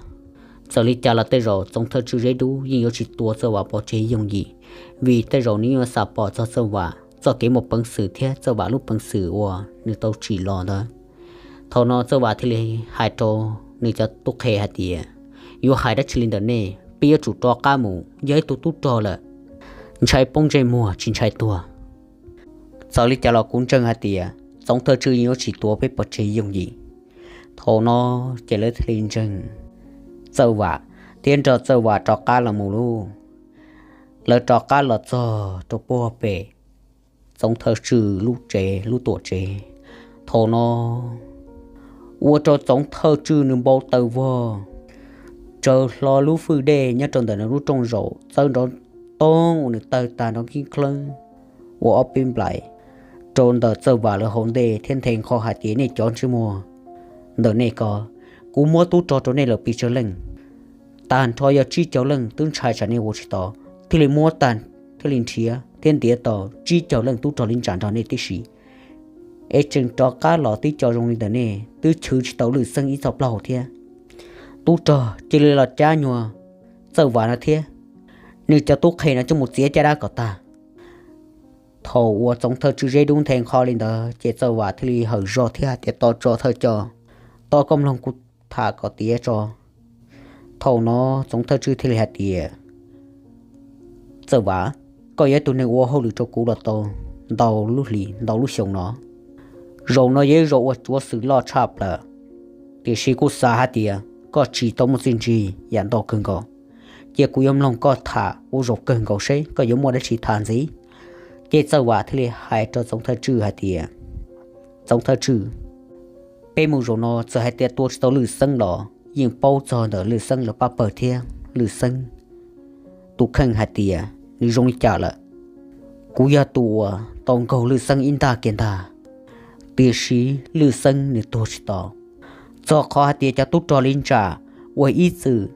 txawm li cas los tej zaum Txoov Thawj Tswj Zeb Dub yeej yuav tsis tua Txawj Vam pov tseg yooj yim, vim tej zaum nws yeej yuav xam pom txog Txawj Vam txoj kev muaj peev xwm thiab Txawj Vam lub peev xwm uas nws tau tsim los ntawd. Thaum no Txawj Vam thiaj li hais rau nws cov tub qhe hais tias, Yuav hais dab tsi li ntawm nej, peb yuav tsum rov qab mus, yog ib tug tub rog lawm, ntshai poob ntsej muag tsis ntshai tuag. Txawm li cas los kuv ntseeg hais tias Txoov Thawj Tswj yeej yuav tsis tua peb pov tseg yooj yim. Thaum no ces lawv thiaj li ntseeg Txawj Vam thiab nrog Txawj Vam rov qab los mus lauj. Lawv rov qab los txog rau puag pem Txoov Thawj Tswj lub tsev, lub tuam tsev. Thaum no ua rau Txoov Thawj Tswj nws npau taws vog, tsawv hlo lub fwj dej nyob rau ntawm nws lub rooj zaum txawb nrov toog uas nws tawg tag nrov khib khlawb ua ob peb nplais rau ntawm Txawj Vam lawv hauv ntej thiab nthe nqho hais tias, Nej cov ntsej muag ntawm nej ko, kuv muab tub rog rau nej lawm pes tsawg leej? Tag nrho yog tsib caug leej, twb ntshai tsam nej ua tsis tau, thiaj li muab tag, thiaj li nrhiav thiab ntiav tau tsib caug leej tub rog li ntsam nrog nej tib si, es tseem rov qab los tib co zoo li ntawm nej twb chwv tsis tau Lwm Xeeb ib txoj plaub hau thiab. Tub rog cia li los cab nyuag Txawj Vam no thiab nws cov tub qhe no coj mus txiav caj dab kom tag. Thaum uas Txoov Thawj Tswj Zeb Dub nthe nqho li ntawd ces Txawj Vam thiaj li hawm zog thiab hais tias, Tos tso thawj coj, tos koj mloog kuv tham kom tiav tso. Thaum no Txoov Thawj Tswj thiaj li hais tias, Txawj Vam, koj yog ib tug neeg ua hauj lwm rau kuv los tau ntau lub hlis ntau lub xyoo no. Zaum no yog ib zaum uas cuav xwm loj tshaj plaws, tiam sis kuv xav hais tias koj tsis tau muaj txiaj ntsig yam ntau kawg nkaus, cia kuv yuav mloog koj tham ua zaum kawg nkaus seb koj yuav muaj dab tsi tham ntxiv. Ces Txawj Vam thiaj li hais rau Txoov Thawj Tswj hais tias, Txoov Thawj Tswj, peb mus zaum no txawm hais tias tua tsis tau Lwm Xeeb los yeej paub txog ntawm Lwj Xeeb lawv pab pawg thiab Lwj Xeeb tus kheej hais tias nws zoo li cas lawm. Kuv yog tus uas tau nkaug Lwj Xeeb ib ntaj kiag ntag, tiam sis Lwj Xeeb nws tuag tsis tau, txog qhov hais tias cov tub rog li ntsa ua ib txwm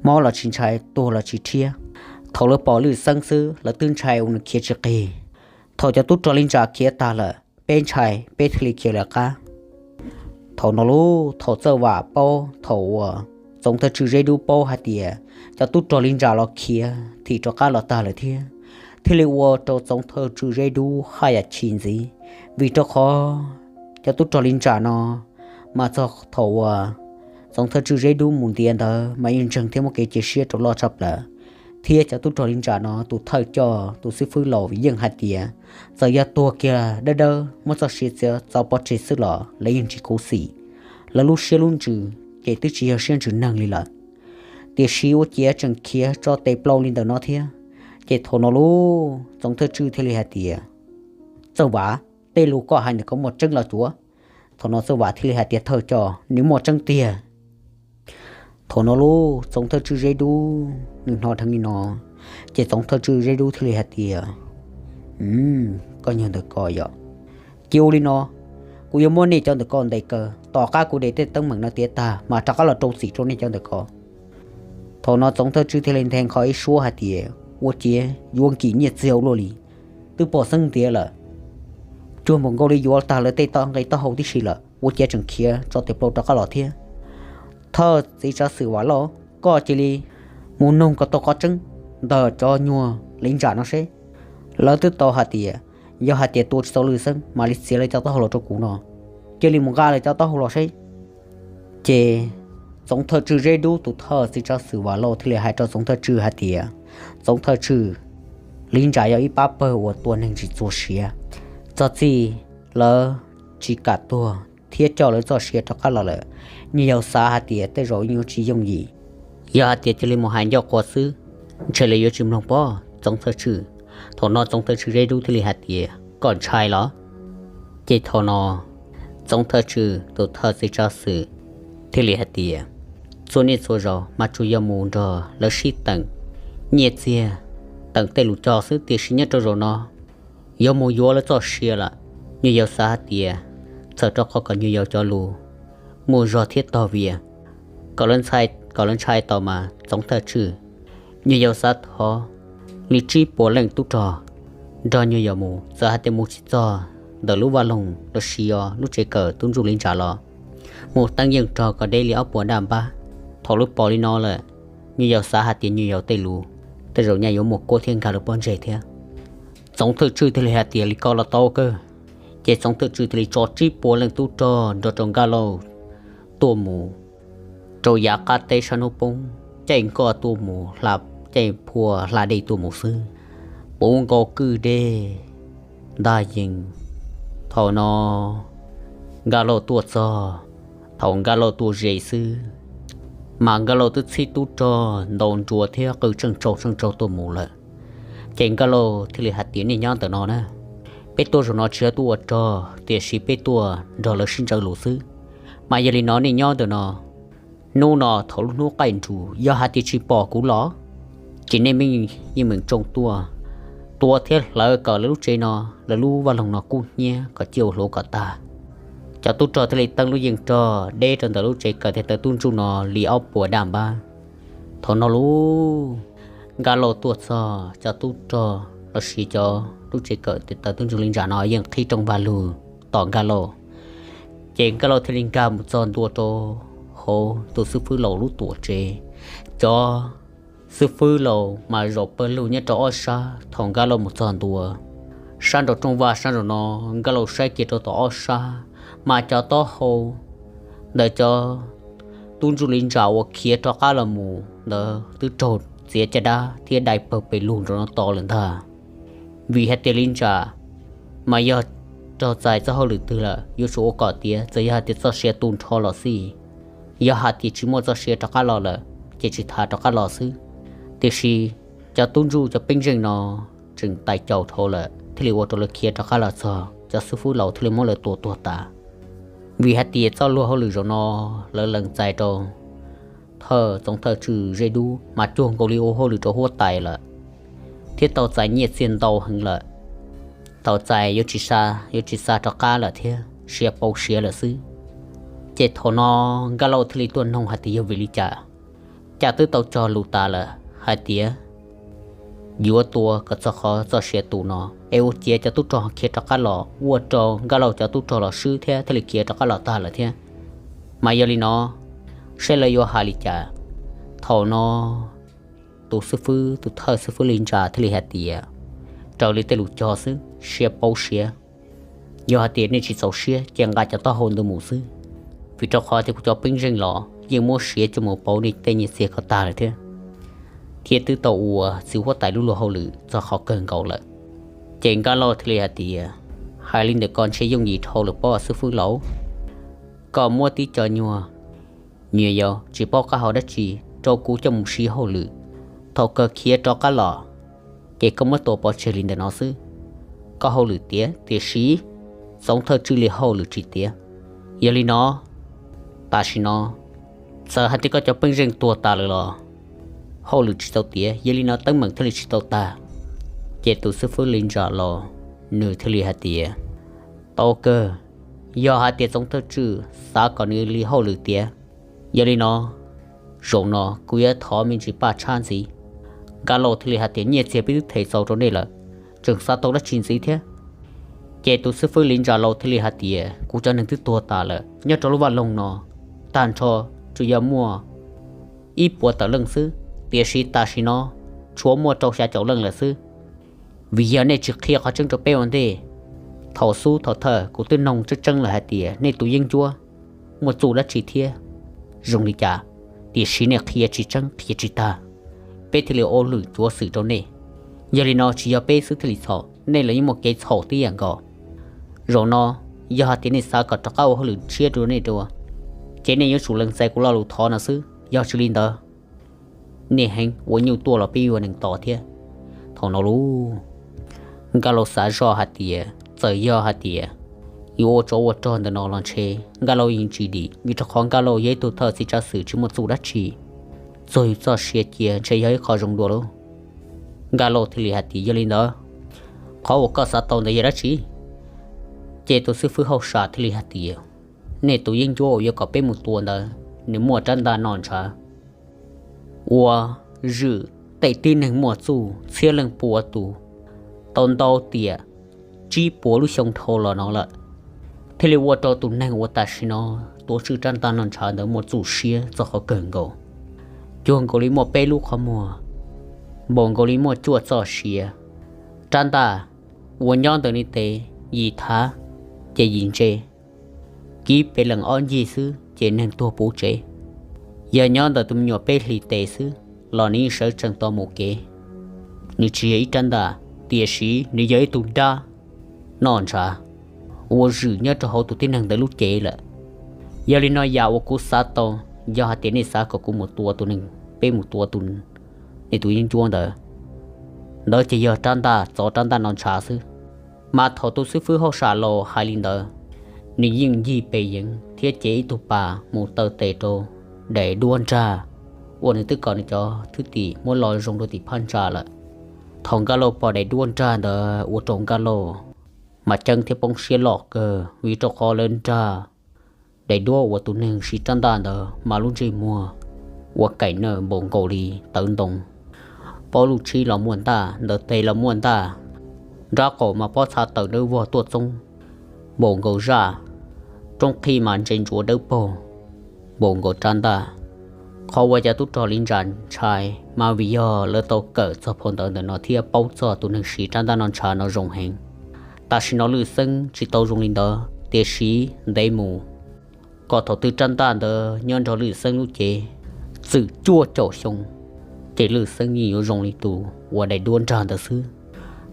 mob los tsis ntshai, tuag los tsis rhiab. Thaum lawv pom Lwj Xeeb xwb lawv twb ntshai ua nws khiav tsis qig. Thaum cov tub rog li ntsa khiav tag lawm, peb ntshai peb thiaj li khiav lawv qab. Thaum no lub thaum Txawj Vam paub, thaum uas Txoov Thawj Tswj Zeb Dub paub hais tias cov tub rog li ntsa los khiav thim rov qab los tag lawm thiab, thiaj li ua rau Txoov Thawj Tswj Zeb Dub haj yam chim ntxiv, vim rau qhov cov tub rog li ntsa no mas txog thaum uas Txoov Thawj Tswj Zeb Dub mus ntiav ntawd mas yeej ntseeg thiab muaj kev cia siab rau loj tshaj plaws. Thiab cov tub rog li ntsa no tus thawj coj tus xib fwb laus yeej hais tias txawm yog tuag kiag dawb dawb muab txoj sia txiav txaus pov tseg xwb los lawv yeej tsis khuv xim, lawv lub siab lub ntsws ces twb tsis yog siab ntsws neeg li lawm. Tiam sis ua ciav tseem khiav tso tes plaub li ntawm no thiab. Ces thaum no lub Txoov Thawj Tswj thiaj li hais tias, Txawj Vam, tej lus koj hais ntawm ko muaj tseeb los cuav? Thaum no Txawj Vam thiaj li hais tias, Thawj coj, nws muaj tseeb tiag. Thaum no lub Txoov Thawj Tswj Zeb Dub nws hnov dheev li no, ces Txoov Thawj Tswj Zeb Dub thiaj li hais tias, Koj nyob ntawm ko yom? Cia ua li no, kuv yuav muab nej cov ntawm ko ntes kaw, tom qab kuv de tej teeb meem no tiav tag mas rov qab los rau txim rau nej cov ntawm ko. Thaum no Txoov Thawj Tswj thiaj li nthe qho ib suab hais tias, Ua ciav yuav nkim nyiaj txiag ua luaj li, twb pom xeeb ntiav lawm, cuag npaum nkaus li yuav tag lawv tej nqe taub hau tib si lawm, ua ciav tseem khiav tso tes plaub rov qab los thiab. Thawj txiv tsav xwm Vam Lauj, koj cia li mus noog kom tau qhov tseeb ntawm cov nyuag li ntsa no seb. Lawv twb tau hais tias yog hais tias tua tsis tau Lwj Xeeb mam li txiav lawv cov taub hau los rau kuv no, cia li mus nqa lawv cov taub hau los seb. Ces Txoov Thawj Tswj Zeb Dub tus thawj txiv tsav xwm Vam Lauj thiaj li hais rau Txoov Thawj Tswj hais tias, Txoov Thawj Tswj, li ntsa yog ib pab pawg uas tua neeg tsis txuag siav. Txog txij lawv tsis kam tuag thiab coj lawv txoj sia rov qab los lawm, nyuag yaus xav hais tias tej zaum yuav tsis yooj yim. Yog hais tias cia li mus hais ncauj quas xwb, ntshe lawv yuav tsis mloog pob Txoov Thawj Tswj. Thaum no Txoov Thawj Tswj Zeb Dub thiaj li hais tias, Koj ntshai los? Ces thaum no Txoov Thawj Tswj tus thawj txiv tsav xwm thiaj li hais tias, Txhua niaj txhua zaus mas tsuas yog mus nrog lawv sib teem nyiaj txiag, teem tej lus cog xwb, tiam sis nyob rau zaum no yuav mus yuav lawv txoj sia lawm. Nyuag yaus xav hais tias txhawm rau qhov kom nyuag yaus cov lus muaj zog thiab tog vias, kom lawv ntshai tau mas Txoov Thawj Tswj, nyuag yaus xav thov li tsib puas leej tub rog nrog nyuag yaus mus. Txawm hais tias mus tsis txog ntawm lub vaj loog los sis lub tsev kawm tub ntsuj li ntsa los mus teeb yeej rog kom deb li ob puas daj npab. Thaum lawv pom li no lawm, nyuag yaus xav hais tias nyuag yaus tej lus tej zaum nyaj yuav muaj kuab thiab nkag lawv pob ntseg thiab. Txoov Thawj Tswj thiaj li hais tias, Li ko los tau kawg. Ces Txoov Thawj Tswj thiaj li tso tsib puas leej tub rog nrog rau Nkaj Lauj tuaj mus rau yav qab teb sab hnub poob, caij nkoj tuaj mus, caij phua hla dej tuaj mus xwb, puv nkaus kwj deg ntag yees. Thaum no Nkaj Lauj tuaj txog, thaum Nkaj Lauj tuaj ze xwb mas Nkaj Lauj twb txhib tub rog ntaus nruas thiab qw tseej tsaug tseej tsaug tuaj mus lawm. Ces Nkaj Lauj thiaj li hais tias, Nej nyob ntawm no na, peb tuaj zaum no tsis yog tuaj ua rog, tiam sis peb tuaj nrog lawv sib ntsaws lus xwb. Mas yog li no nej nyob ntawm no, hnub no thaum lub hnub qaij nrus yog hais tias tsis pom kuv los, ces nej yeej meem tsoo tuaj, tua thiab hlawv kom lawv lub tsev no, lawv lub vaj loog no kub hnyiab kom ciaj ua hluav kom tag. Cov tub rog thiaj li teeb lub yeej rog deb rau ntawm lub tsev kawm thiab tawm tub ntsuj no li ob puas daj npab. Thaum no lub Nkaj Lauj tuaj txog, cov tub rog los sis cov lub tsev kawm thiab tawm tub ntsuj li ntsa no yeej qhib rooj vag lug tos Nkaj Lauj. Ces Nkaj Lauj thiaj li nkag mus txog ntua rau hauv tus xib fwb laus lub tuam tsev. Cov xib fwb laus mas zaum pawg lug nyob rau ob sab. Thaum Nkaj Lauj mus txog ntua sab nraum rooj vag sab nraum no, Nkaj Lauj saib kiag rau tom ob sab, mas cov taub hau ntawm cov tub ntsuj li ntsa uas khiav rov qab los mus ntawd twb raug txiav caj dab thiab dai pawg pes lug nraum no to lawm ntag. Vim hais tias li ntsa mas yog raug txais txoj hauj lwm twg lawm yuav tsum ua kom tiav, txawm yog hais tias txoj sia tu nrho los xij. Yog hais tias tsis muaj txoj sia rov qab los lawm ces tsis tas rov qab los xwb. Tiam sis cov tub ntsuj cov peeb zeej no tseem tais caus dhau lawm thiaj li ua rau lawv khiav rov qab los txog, cov xib fwb laus thiaj li muab lawv tua tuag tas. Vim hais tias txoj luag hauj lwm zaum no lawv lees txais rau thawj txoov thawj tswj zej dub mas cuag nkaus li ua hauj lwm rau huab tais lawm, thiab tau txais nyiaj txiag ntau heev lawm. Tau txais yuav tsis xa, yuav tsis xa rov qab lawm thiab, siav pauv siav lawm xwb. Ces thaum no Nkaj Lauj thiaj li tuaj noog hais tias yog vim li cas, cas twb tau cog lus tas lawm hais tias yuav tua kom txog qhov txoj sia tu no, es ua ciav cov tub rog khiav rov qab los, ua rau Nkaj Lauj cov tub rog los swb thiab thiaj li khiav rov qab los tag lawm thiab. Mas yog li no, saib lawv yuav hais li cas. Thaum no tus xib fwb, tus thawj xib fwb Lis Ntsa thiaj li hais tias raws li tej lus cog xwb, siav pauv siav. Yog hais tias nej tsis txaus siab ces nqa cov taub hau ntawd mus xwb, vim rau qhov tias kuv cov peeb zeej los yeej muab siav coj mus pauv nej tej nyiaj txiag ko tag lawm thiab, thiab twb tau ua txiv huab tais lub luag hauj lwm txog qhov kawg nkaus lawm. Ces Nkaj Lauj thiaj li hais tias hais li ntawm ko ntshe yooj yim dhau lawm pob xib fwb laus, koj muab tib co nyuag nyuam yaus tsis paub qab hau dab tsi rau kuv coj mus siv hauj lwm, thaum kawg khiav rov qab los, ces koj muab tua pov tseg li ntawm no xwb. Koj hauj lwm tiav tiam sis txoov thawj tswj li hauj lwm tsis tiav. Yog li no, tam sim no txawm hais tias koj cov peeb zeej tuag tas lawm los hauj lwm tsis tau tiav, yog li no teeb meem thiaj li tsis tau tag. Ces tus xib fwb Lis Ntsa los nws thiaj li hais tias tau kawg, yog hais tias txoov thawj tswj xav kom nws li hauj lwm tiav, yog li no zaum no kuv yuav thov me ntsis paj tshab ntxiv. Nkaj Lauj thiaj li hais tias nyiaj txiag peb twb them txaus rau nej lawm, tseem xav tau dab tsi ntxiv thiab? Ces tus xib fwb Lis Ntsa laus thiaj li hais tias kuv cov neeg twb tuag tas lawm nyob rau lub vaj loog no, tag nrho tsuas yog muaj ib puas tawm leej xwb, tiam sis tam sim no tshuav muaj rau xya caum leej lawm xwb. Vim yog nej tsis qhia qhov tseeb rau peb ua ntej. Thaum xub thaum thawj kuv twb noog tseeb tseeb lawm hais tias nej tus yeeb ncuab muaj txuj dab tsi thiab zoo li cas, tiam sis nej qhia tsis tseeb qhia tsis tag, peb thiaj li ua lwm cuav xwm rau nej. Yog li no tsis yog peb xwb thiaj li txhaum, nej los yeej muaj kev txhaum tib yam nkaus. Zaum no yog hais tias nej xav kom rov qab ua hauj lwm tshiab rau nej dua, ces nej yuav tsum lees txais kuv lo lus thov no xwb, yog tsis li ntawd nej heev ua nyuj tuaj los peb yuav neeg tos thiab. Thaum no lauj, Nkaj Lauj xav zoj hais tias txawm yog hais tias yuav ua tsov ua rog ntawm no los ntshe Nkaj Lauj yeej tsis dim, vim rau qhov Nkaj Lauj yog ib tug thawj txiv tsav xwm tsis muaj txuj dab tsi, txog yus txoj sia cia ntshe yog ib qho zoo dua lauj. Nkaj Lauj thiaj li hais tias yog li ntawd, qhov uas koj xav tau ntawd yog dab tsi? Ces tus xib fwb hauj sam thiaj li hais tias nej tus yeeb ncuab uas yuav kom peb mus tua ntawd nws muaj rab ntaj noj ntshav uas zwm tej tib neeg muaj txuj txhiab leej pua tus tau ntau tiam tsib puas lub xyoo dhau los no lawm, thiaj li ua rau tus neeg uas tam sim no tuav tswj rab ntaj noj ntshav ntawd muaj txuj siab txog qhov kawg nkaus, cuag nkaus li muaj peb lub qhov muag, npaum nkaus li muaj cuaj txoj sia. Rab ntaj uas nyob ntawm nws tes yim thav ces yim ntse, kib pes lees ob ncig xwb ces neeg tuag puv tsev. Yog nyob ntawm tus me nyuam peb hlis tes xwb los nws yeej sawv tsees tau mus kev. Nws tsis yog ib rab ntaj, tiam sis nws yog ib tug dab noj ntshav uas zwm nyob rau hauv tus tib neeg ntawd lub cev lawm. Yog li no yam uas kuv xav tau, yog hais tias nej xav kom kuv mus tua tus neeg, peb mus tua tus, nej tus yeeb ncuab ntawd, ntawd ces yog rab ntaj txov rab ntaj noj ntshav xwb. Mas thaum tus xib fwb hauj sam laus hais li ntawd, nws yeej ncig pes yeev thiab cev ib tug pas mus taw tes rau daim duab nrag uas nws twb kom nws cov thwj tim muab lo zoo rau tim phab ntsa lawm. Thaum Nkaj Lauj pom daim duab nrag ntawd ua rau Nkaj Lauj mas ceeb thiab poob siab loj kawg, vim rau qhov lawv nrag daim duab uas tus neeg siv rab ntaj ntawd mas lub ntsej muag ua kaim nawj npaum nkaus li tawv ntoo, pob lub tshib los muaj ntaj, ntawm tes los muaj ntaj, nrab qaum mas pob txha tawm dawb vog tuaj txoob npaum nkaus zaj, roob qhij mas ntse ntsuav dawb paug npaum nkaus rab ntaj. Qhov uas cov tub rog Lis Ntsa ntshai mas vim yog lawv tau kawm txog phau ntawv ntawm no thiab paub txog tus neeg siv rab ntaj noj ntshav no zoo heev. Tam sim no Lwj Xeeb tsis tau zoo li ntawd, tiam sis ntev mus kom thaum twg rab ntaj ntawd nyob nrog Lwj Xeeb lub cev txwm cuaj caum xyoo, ces Lwj Xeeb yeej yuav zoo li tus uas daim duab nrag ntawd xwb.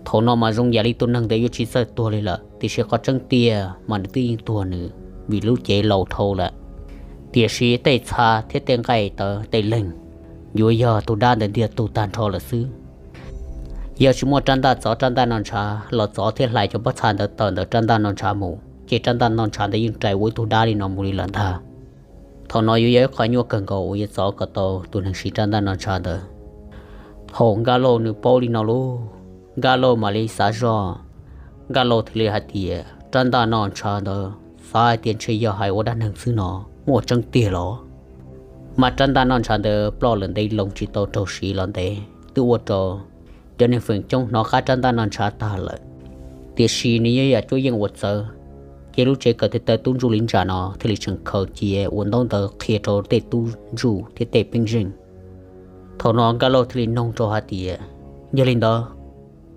Thaum no mas zoo yam li tus neeg ntawd yuav tsis txawj tuag li lawm, tiam sis qhov tseeb tiag mas nws twb yeej tuag nws vim lub cev laus dhau lawm. Tiam sis tej txha thiab tej nqaij tawv tej leeg yuav yog tus dab ntawd ntiag tug tag nrho lawm xwb. Yog tsis muaj rab ntaj txov rab ntaj noj ntshav los txov thiab hlais cov pob txha ntawd tawm ntawm rab ntaj noj ntshav mus, ces rab ntaj noj ntshav ntawd yeej rais ua ib tug dab li no mus li lawm ntag. Thaum no yuav yog ib qho nyuaj kawg nkaus uas yuav txov kom tau tus neeg siv rab ntaj noj ntshav ntawd. Thaum Nkaj Lauj nws paub li no lauj, Nkaj Lauj mam li xav zog, Nkaj Lauj thiaj li hais tias rab ntaj noj ntshav ntawd xav hais tias ntshe yog hais ua dab neeg xwb no, muaj tseeb tiag los? Mas rab ntaj noj ntshav ntawd ploj lawm ntev loo tsis tau raug siv los ntev twb ua rau cov neeg feem coob hnov qab rab ntaj noj ntshav tag lawm. Tiam sis nws yog yam cuab yeej ua txawv, ces lub tsev kawm tij taw tub ntsuj li ntsam no thiaj li tseem khaws cia ua ntaub ntawv qhia rau tej tub ntsuj thiab tej peeb zeej. Thaum no Nkaj Lauj thiaj li noog rau hais tias, yog li ntawd,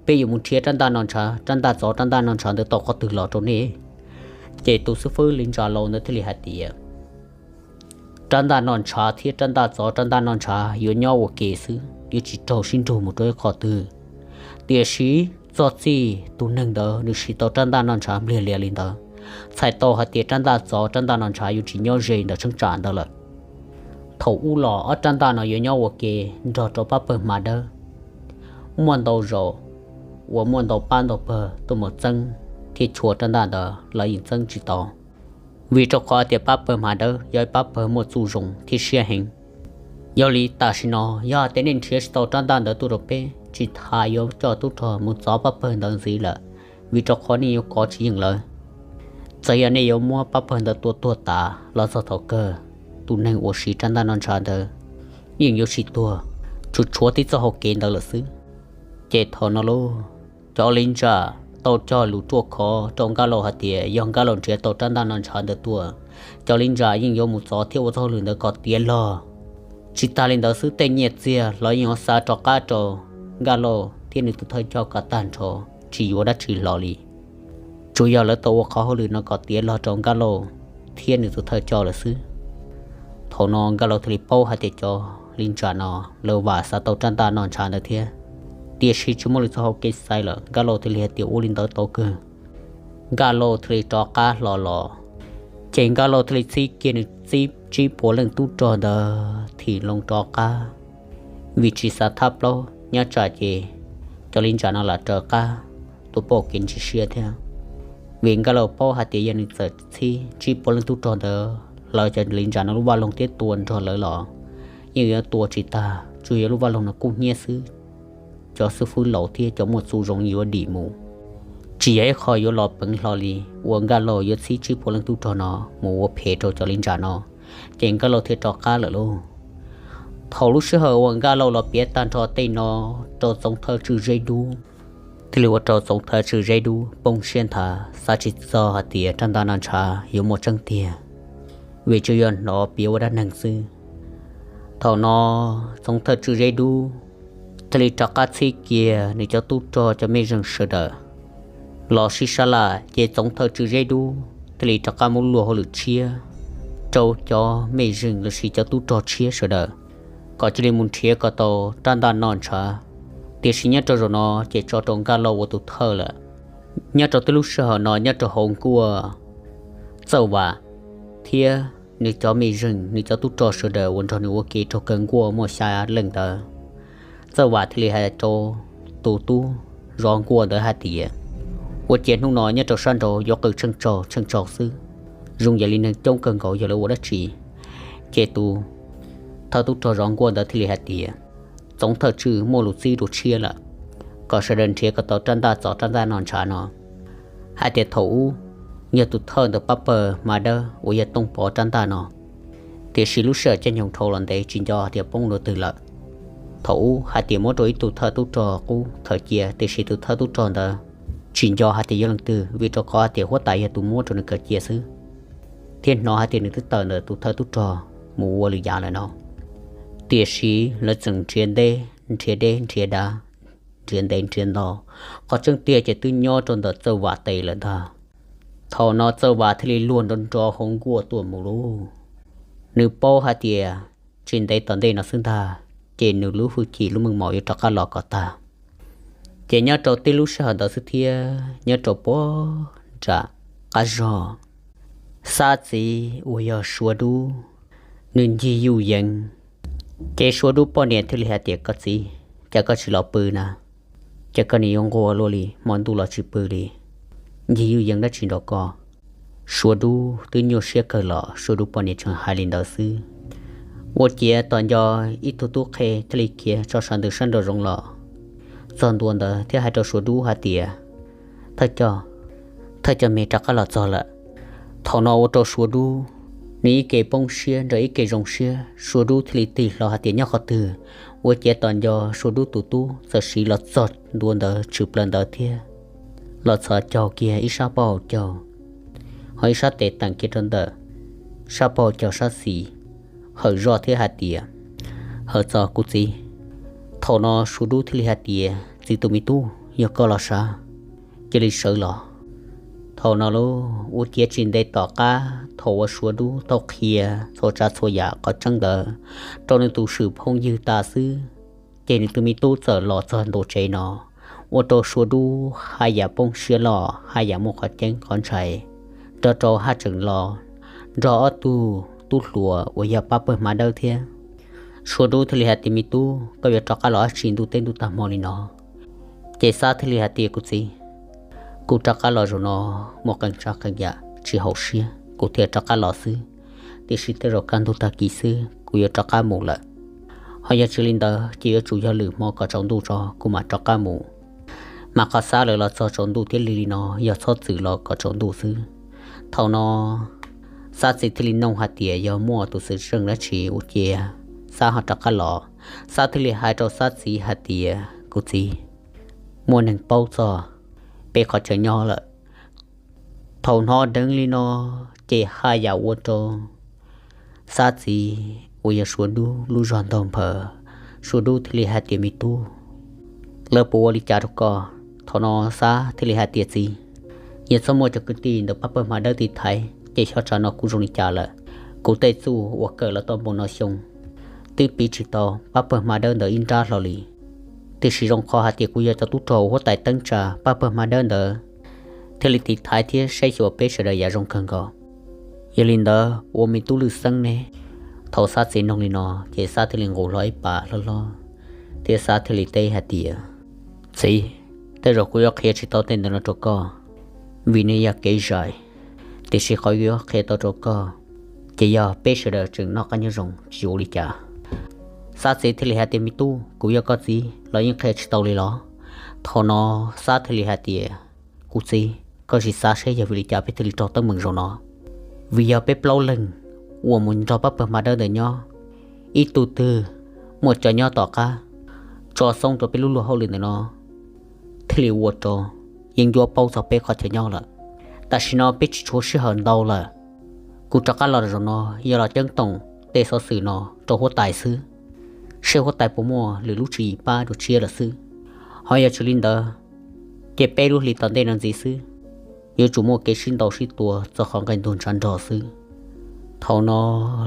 peb yuav mus nrhiav rab ntaj noj ntshav, rab ntaj txov rab ntaj noj ntshav ntawd tau qhov twg los rau nej? Ces tus xib fwb li ntsam laus ntawd thiaj li hais tias, rab ntaj noj ntshav thiab rab ntaj txov rab ntaj noj ntshav yuav nyob ua ke xwb, yuav tsis raug sib nrug mus rau ib qho twg. Tiam sis txog txij tus neeg ntawd nws siv tau rab ntaj noj ntshav npliag lias li ntawd, txhais tau hais tias rab ntaj txov rab ntaj noj ntshav yuav tsis nyob ze ntawm cheeb tsam ntawd lawm. Thaum ub los ob rab ntaj no yuav nyob ua ke nrog rau pab pawg hma dawb. Muaj ntau zaus uas muaj ntau pab ntau pawg tuaj mus txeeb thiab chua rab ntaj ntawd los yeej txeeb tsis tau, vim rau qhov tias pab pawg hma dawb yog ib pab pawg muaj txuj zoo thiab siab heev. Yog li tam sim no yog hais tias nej nrhiav tsis tau rab ntaj ntawd tuaj rau peb, tsis tas yuav coj tub rog mus txov pab pawg ntawd ntxiv lawm, vim rau qhov nej yuav kov tsis yeej lawv. Txawm yog nej yuav muab pab pawg ntawd tua tuag tas los txog thaum kawg, tus neeg uas siv rab ntaj noj ntshav ntawd yeej yuav tsis tuag, tsuas tshuav tib txoj hau kev ntawd lawm xwb. Ces thaum no lauj, cov li ntsam tau cog lus ruaj khov rau Nkaj Lauj hais tias yog Nkaj Lauj nrhiav tau rab ntaj noj ntshav ntawd tuaj, cov li ntsam yeej yuav mus txov thiab ua txoj hauj lwm ntawd kom tiav log. Tsis tas li ntawd xwb, tej nyiaj txiag los yeej yuav xa rov qab rau Nkaj Lauj thiab nws tus thawj coj kom tag nrho, tsis yuav dab tsi hlo li. Tsuas yog lawv tau ua qhov hauj lwm no kom tiav log rau Nkaj Lauj thiab nws tus thawj coj lawm xwb. Thaum no Nkaj Lauj thiaj li paub hais tias cov li ntsam no lawv vam xav tau rab ntaj noj ntshav ntawd thiab, tiam sis tsis muaj lwm txoj hau kev xaiv lawm, Nkaj Lauj thiaj li hais tias ua li ntawd tau kawg. Nkaj Lauj thiaj li rov qab hlo los. Ces Nkaj Lauj thiaj li txhib kiag nws tsib puas leej tub rog ntawd thim loo rov qab, vim tsis xav thab plaub, nyob tsam ces cov li ntsam no lam raws qab tus pauj kev ntsis siab thiab. Vim Nkaj Lauj paub hais tias yog nws txawm txhib tsib puas leej tub rog ntawd, lawv cov li ntsam no lub vaj loog thiab tua nrog lawv los yeej yuav tua tsis tag, tsuas yog lub vaj loog no kub hnyiab xwb. Cov xib fwb laus thiab cov muaj txuj zoo yuav dim mus, tsis yog ib qho yuav los peev hlo li uas Nkaj Lauj yuav txhib tsib puas leej tub rog no mus ua phem rau cov li ntsam no. Ces Nkaj Lauj thiaj rov qab lawm lauj. Thaum lub sij hawm uas Nkaj Lauj los piav tag nrho tej no rau Txoov Thawj Tswj Zeb Dub, thiaj li ua rau Txoov Thawj Tswj Zeb Dub poob siab nthav, xav tsis txog hais tias rab ntaj noj ntshav yuav muaj tseeb tiag, vim tsuas yog hnov piav ua dab neeg xwb. Thaum no Txoov Thawj Tswj Zeb Dub thiaj li rov qab txhib kiag nws cov tub rog cov mej zeej sawv daws los sib sab laj, ces Txoov Thawj Tswj Zeb Dub thiaj li rov qab muab luag hauj lwm tshiab rau cov mej zeej los sis cov tub rog tshiab sawv daws, kom cia li mus nrhiav kom tau rab ntaj noj ntshav. Tiam sis nyob rau zaum no ces tso rau Nkaj Lauj ua tus thawj lawm. Nyob rau twb lub sij hawm no nyob rau hauv nkuaj, Txawj Vam thiab nws cov mej zeej, nws cov tub rog sawv daws uas nrog nws ua ke raug kaw nkuaj muaj xya leej ntawd, Txawj Vam thiaj li hais rau tus tub zov nkuaj ntawd hais tias, ua ciav hnub no nyob rau sab nraud yuav qw tsheej tsaug tsheej tsaug xwb, zoo yam li neeg coob kawg nkaus yog lawv ua dab tsi. Ces tus thawj tub rog zov nkuaj ntawd thiaj li hais tias, Txoov Thawj Tswj muaj lus txib dua tshiab lawm, kom sawv daws nrhiav kom tau rab ntaj txov rab ntaj noj ntshav no, hais tias thaum ub yog tus thawj ntawm pab pawg Hma Dawb uas yog Tooj Pov rab ntaj no. Tiam sis lub sij hawm caij nyoog dhau los ntev tsis nco hais tias poob dua twg lawm. Thaum ub hais tias muab rau ib tug thawj tub rog qub khaws cia, tiam sis tus thawj tub rog ntawd tsis nco hais tias yog leej twg, vim rau qhov hais tias huab tais yog tus muab rau nws khaws cia xwb, thiab hnov hais tias nws twb tawm ntawm tus thawj tub rog mus ua lwm yam lawm no. Tiam sis lawv tseem nrhiav nteb nrhiav deb nrhiav dav, nrhiav ntev nrhiav ntau, qhov tseeb tiag ces twb nyob rau ntawm Txawj Vam tes lawm ntag. Thaum no Txawj Vam thiaj li luag nrov nrov hauv nkuaj tuaj mus lauj. Nws paub hais tias tsis ntev tom ntej no xwb ntag, ces nws lub hwj chim lub meej mom yuav rov qab los kom tag. Ces nyob rau tib lub sij hawm ntawd xwb thiab nyob rau puag nram qab zog, Xab txiv uas yog Suav Dub, nws ncig yuj yees. Ces Suav Dub poj niam thiaj li hais tias, koj txiv, cas koj tsis los pw na? Cas koj nim yuav nquag luaj li, hmo ntuj los tsis pw li, ncig yuj yees dab tsi nrog koj? Suav Dub twb nyuaj siab kawg los Suav Dub poj niam tseem hais li ntawd xwb. Ua ciav tom nco ib tug tub qhe thiaj li khiav tso sawv ntawm sab nraum zoov los txog ntua ntawd thiab hais rau Suav Dub hais tias, Thawj coj, thawj coj me rov qab los txog lawm. Thaum no ua rau Suav Dub nws ib ke poob siab nrog ib ke zoo siab, Suav Dub thiaj li tig hlo hais tias nyob qhov twg. Ua ciav tom nco Suav Dub tus tub txawm siv los txog ntua ntawd tshwm plaws ntawd thiab los txhos caug kiag ib sab pob hauv caug, ho ib sab tes teem kiag rau ntawm sab pob hauv caug sab xis, hawm zoj thiab hais tias, Hawm txog kuv txiv. Thaum no Suav Dub thiaj li hais tias, Txiv tus me tub, yog koj los sav, cia li sawv los. Thaum no lauj, ua ciav tsis ntev tom qab thaum uas Suav Dub tau qhia txhua tsav txhua yam qhov tseeb ntawd rau nws tus swm phooj ywg tas xwb, ces nws tus me tub txawm los txog ntua tsev no, ua rau Suav Dub haj yam poob siab loj, haj yam muaj qhov ceeb qhov ntshai, nrog rau haj tseem los nrog ob tug tub hluas uas yog pab pawg hma dawb thiab. Suav Dub thiaj li hais tias, Me tub, koj yuav rov qab los dab tsi ntuj teb ntuj tag hmo li no? Ces Xab thiaj li hais tias, Kuv txiv, kuv rov qab los zaum no muaj qee tsav qee yam tsis haum siab kuv thiaj rov qab los xwb, tiam sis tej zaum kaj ntug tag kis xwb kuv yuav rov qab mus lawm. Ho yog tsis li ntawd ces yuav tsum yog lwm hmo kom tsaus ntuj tso kuv mam rov qab mus. Mas qhov Xab lawv los txog tsaus ntuj thiab lig li no yog txhob txwm los kom tsaus ntuj xwb. Thaum no Xab txiv thiaj li noog hais tias yog muaj tus xwm txheej dab tsi ua ciav Xab ho rov qab los. Xab thiaj li hais rau Xab txiv hais tias, Kuv txiv, muaj neeg paub txog peb qhov chaw nyob lawm. Thaum hnov dheev li no ces haj yam ua rau Xab txiv uas yog Suav Dub lub zog ntaug nphaws. Suav Dub thiaj li hais tias, Me tub, lawv puas ua li cas rau koj? Thaum no Xab thiaj li hais tias, Txiv, yog txhob muaj cov kwv tij ntawm pab pawg hma dawb tiv thaiv ces xyov tsam no kuv zoo li cas lawm. Kuv tej txuj uas kawm los tau npaum no xyoo twb piv tsis tau pab pawg hma dawb ntawd ib nrab hlo li. Tiam sis zoo qhov hais tias kuv yog cov tub rog huab tais teeb tsa pab pawg hma dawb ntawd thiaj li tiv thaiv thiab saib xyuas peb sawv daws yam zoo kawg nkaus. Yog li ntawd ua me tub Lwj Xeeb ne? Thaum Xab txiv noog li no ces Xab thiaj li nqus hlo ib pas hlob hlob thiab Xab thiaj li teb hais tias, Txiv, tej zaum kuv yuav qhia tsis tau tej ntawd no rau koj vim nws yog kev zais, tiam sis qhov yuav qhia tau rau koj ces yog peb sawv daws tseem noj qab nyob zoo tsis ua li cas. Xab txiv thiaj li hais tias, Me tub, kuv yog koj txiv los yeej qhia tsis tau li los? Thaum no Xab thiaj li hais tias, Kuv txiv, koj sim xav seb yog vim li cas peb thiaj li raug teeb meem zaum no. Vim yog peb plaub leeg uas mus nrog pab pawg hma dawb ntawd nyob, ib tug twg muaj cov nyob tom qab tso xoob rau peb lub luag hauj lwm ntawm no thiaj li ua rau yeeb ncuab paub txog peb qhov chaw nyob lawm. Tam sim no peb tsis tshuav sij hawm ntau lawm. Kuv rov qab los zaum no yog los ceeb toom tej xov xwm no rau huab tais xwb, seb huab tais puas muaj lwm lub tswv yim pab dua tshiab lawm xwb. Ho yog tsis li ntawd ces peb lub hli tom ntej no ntxiv xwb yuav tsum muaj kev sib ntaus sib tua txog qhov nqe ntug ntshav nrog xwb. Thaum no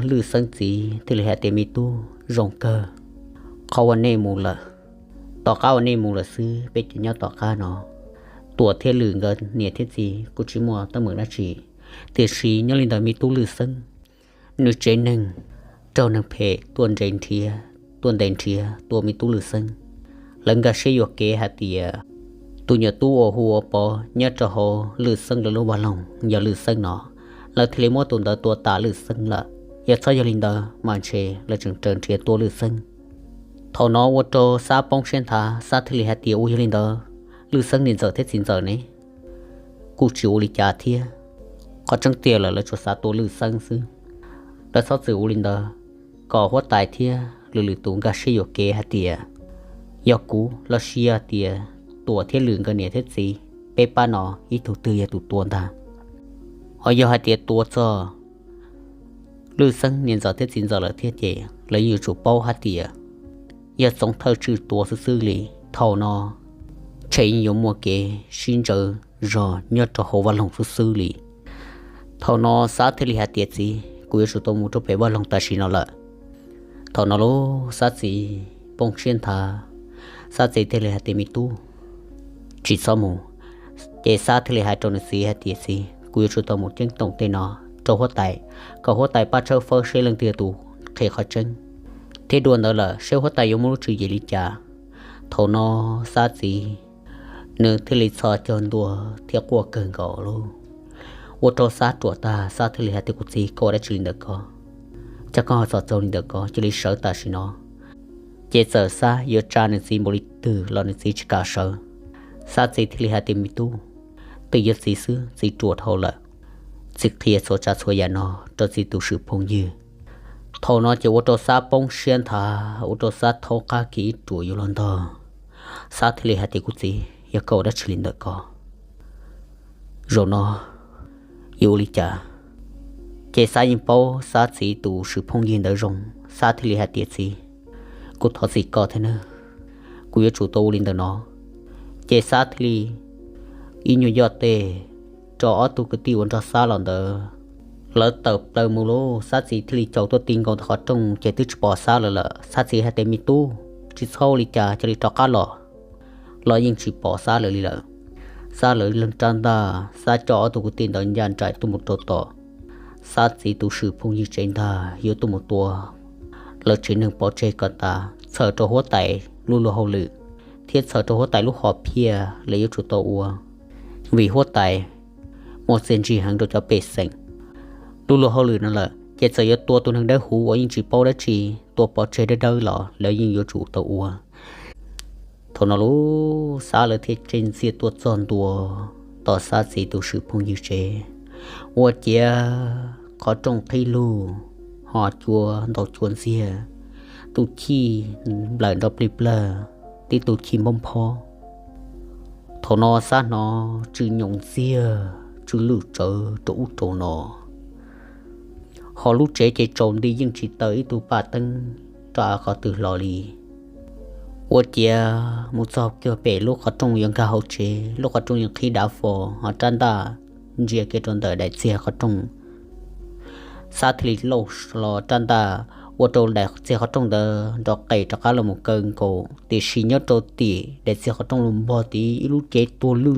Lwj Xeeb txiv thiaj li hais tias, Me tub, zoo kawg, qhov uas nej mus lawm, tom qab uas nej mus lawm xwb peb cov nyob tom qab no, Tuam thiab Lwm nkawd niam thiab txiv kuj tsis muaj teeb meem dab tsi. Tiam sis nyob li ntawd me tub Lwj Xeeb, nws tsev neeg raug neeg phem tuaj nres nrhiav, tuaj ntes nrhiav tua me tub Lwj Xeeb. Lawv nkag siab yuam kev hais tias tus nyuam tub uas hu ua Pov nyob rau hauv Lwj Xeeb lawv lub vaj loog yog Lwj Xeeb no, lawv thiaj li muab tus ntawd tua tas Lwj Xeeb lawm. Yog txhob yog li ntawd mas ntshe lawv tseem raws nrhiav tua Lwj Xeeb. Thaum no ua rau Xab poob siab nthav, Xab thiaj li hais tias, Ua yog li ntawd, Lwj Xeeb niam ntxawm thiab txiv ntxawm ne? Kuj tsis ua li cas thiab. Qhov tseeb tiag lawm lawv tsuas xav tua Lwj Xeeb xwb. Lawv txhob txwm ua li ntawd, kom huab tais thiab lwm lwm tus nkag siab yuam kev hais tias yog kuv los sis yog tias Tuam thiab Lwm nkawd niam thiab txiv, peb pab no ib tug twg yog tus tua ntag. Ho yog hais tias tua txog Lwj Xeeb niam ntxawm thiab txiv ntxawm lawm thiab ces lawv yeej yuav tsum paub hais tias yog Txoov Thawj Tswj tua xwb xwb li. Thaum no ntshe yeej yuav muaj kev sib ntsawv zog nyob rau hauv vaj loog xwb xwb li. Thaum no Xab thiaj li hais tias, Txiv, kuv yuav tsum tau mus rau pem vaj loog tam sim no lawm. Thaum no lub Xab txiv poob siab nthav, Xab txiv thiaj li hais tias, Me tub, tsis txhob mus. Ces Xab thiaj li hais rau nws txiv hais tias, Txiv, kuv yuav tsum tau mus ceeb toom tej no rau huab tais, kom huab tais pab tshawb fawb seb leej twg yog tus qhia qhov tseeb, thiab dua ntawd lawm seb huab tais yuav muaj lub tswv yim li cas. Thaum no Xab txiv nws thiaj li txhos caug ntua thiab quaj kawg nkaus lauj. Ua rau Xab ruam tag, Xab thiaj li hais tias, Kuv txiv, koj ua dab tsi li ntawm ko? Cas koj ho txom txaug li ntawm ko? Cia li sawv tam sim no. Ces txawm Xab yuav tsa nws txiv npaum li twg los nws txiv tsis kam sawv. Xab txiv thiaj li hais tias, Me tub, twb yog txiv xwb, txiv ruam dhau lawm. Txiv qhia txhua tsav txhua yam no rau txiv tus swm phooj ywg. Thaum no ces ua rau Xab poob siab nthav, ua rau Xab thaub qab kiag ib ruam yuav los ntog. Xab thiaj li hais tias, Kuv txiv, yog koj ua dab tsi li ntawm ko? Zaum no yuav ua li cas? Ces Xab yeej paub Xab txiv tus swm phooj ywg ntawd zoo, Xab thiaj li hais tias, Txiv, kuv thov txim koj thiab nawb, kuv yuav tsum tau ua li ntawm no. Ces Xab thiaj li ib nyuag yoj tes rau ob tug kwv tij uas nrog Xab los ntawd, lawv tawm plaws mus lauj. Xab txiv thiaj li caum tuaj ti nkaus ntawm qhov rooj ces twb tsis pom Xab lawm lawm. Xab txiv hais tias, Me tub, tsis txhob ua li cas, cia li rov qab los. Los yeej tsis pom Xab lawv li lawm. Xab lawv leej rab ntaj, Xab coj ob tug kwv tij ntawd ncaj nraim tuaj mus rau tom Xab txiv tus swm phooj ywg tsev ntag, yuav tuaj mus tua lawv tsev neeg pov tseg kom tas, txhawm rau huab tais lub luag hauj lwm, thiab txhawm rau huab tais lub hom phiaj lawv yuav tsum tau ua, vim huab tais muaj txiaj ntsig heev rau cov pej xeem. Lub luag hauj lwm no lawm ces txawm yuav tua tus neeg dawb huv uas yeej tsis paub dab tsi, tua pov tseg dawb dawb los lawv yeej yuav tsum tau ua. Thaum no lub Xab lawv thiaj tseg ntxiag tuaj txog ntua tom Xab txiv tus swm phooj ywg tsev, ua ciav qhov rooj qhib lug, ho cua ntaus cua ntxiag, tus chij nplawm nrov plig plawg, tib tug chij npab nphob. Thaum no Xab hnov tsw nyoos ntxiag, tsw lwj tsawv rau ub rau no, ho lub tsev ces tsaus nti yeej tsis tawm ib tug paj teeb rau qhov twg hlo li. Ua ciav mus txog kiag pem lub qhov rooj yuav nkag hauv tsev, lub qhov rooj yeej qhib dav fo, ho rab ntaj ntsia kiag rau ntawm daim txiag qhov rooj. Xab thiaj li lauj hlo rab ntaj ua rau daim txiag qhov rooj ntawd nrov qes rov qab los mus kaw nkaus, tiam sis nyob rau tim daim txiag qhov rooj los npog tid ib lub cev tuag lwj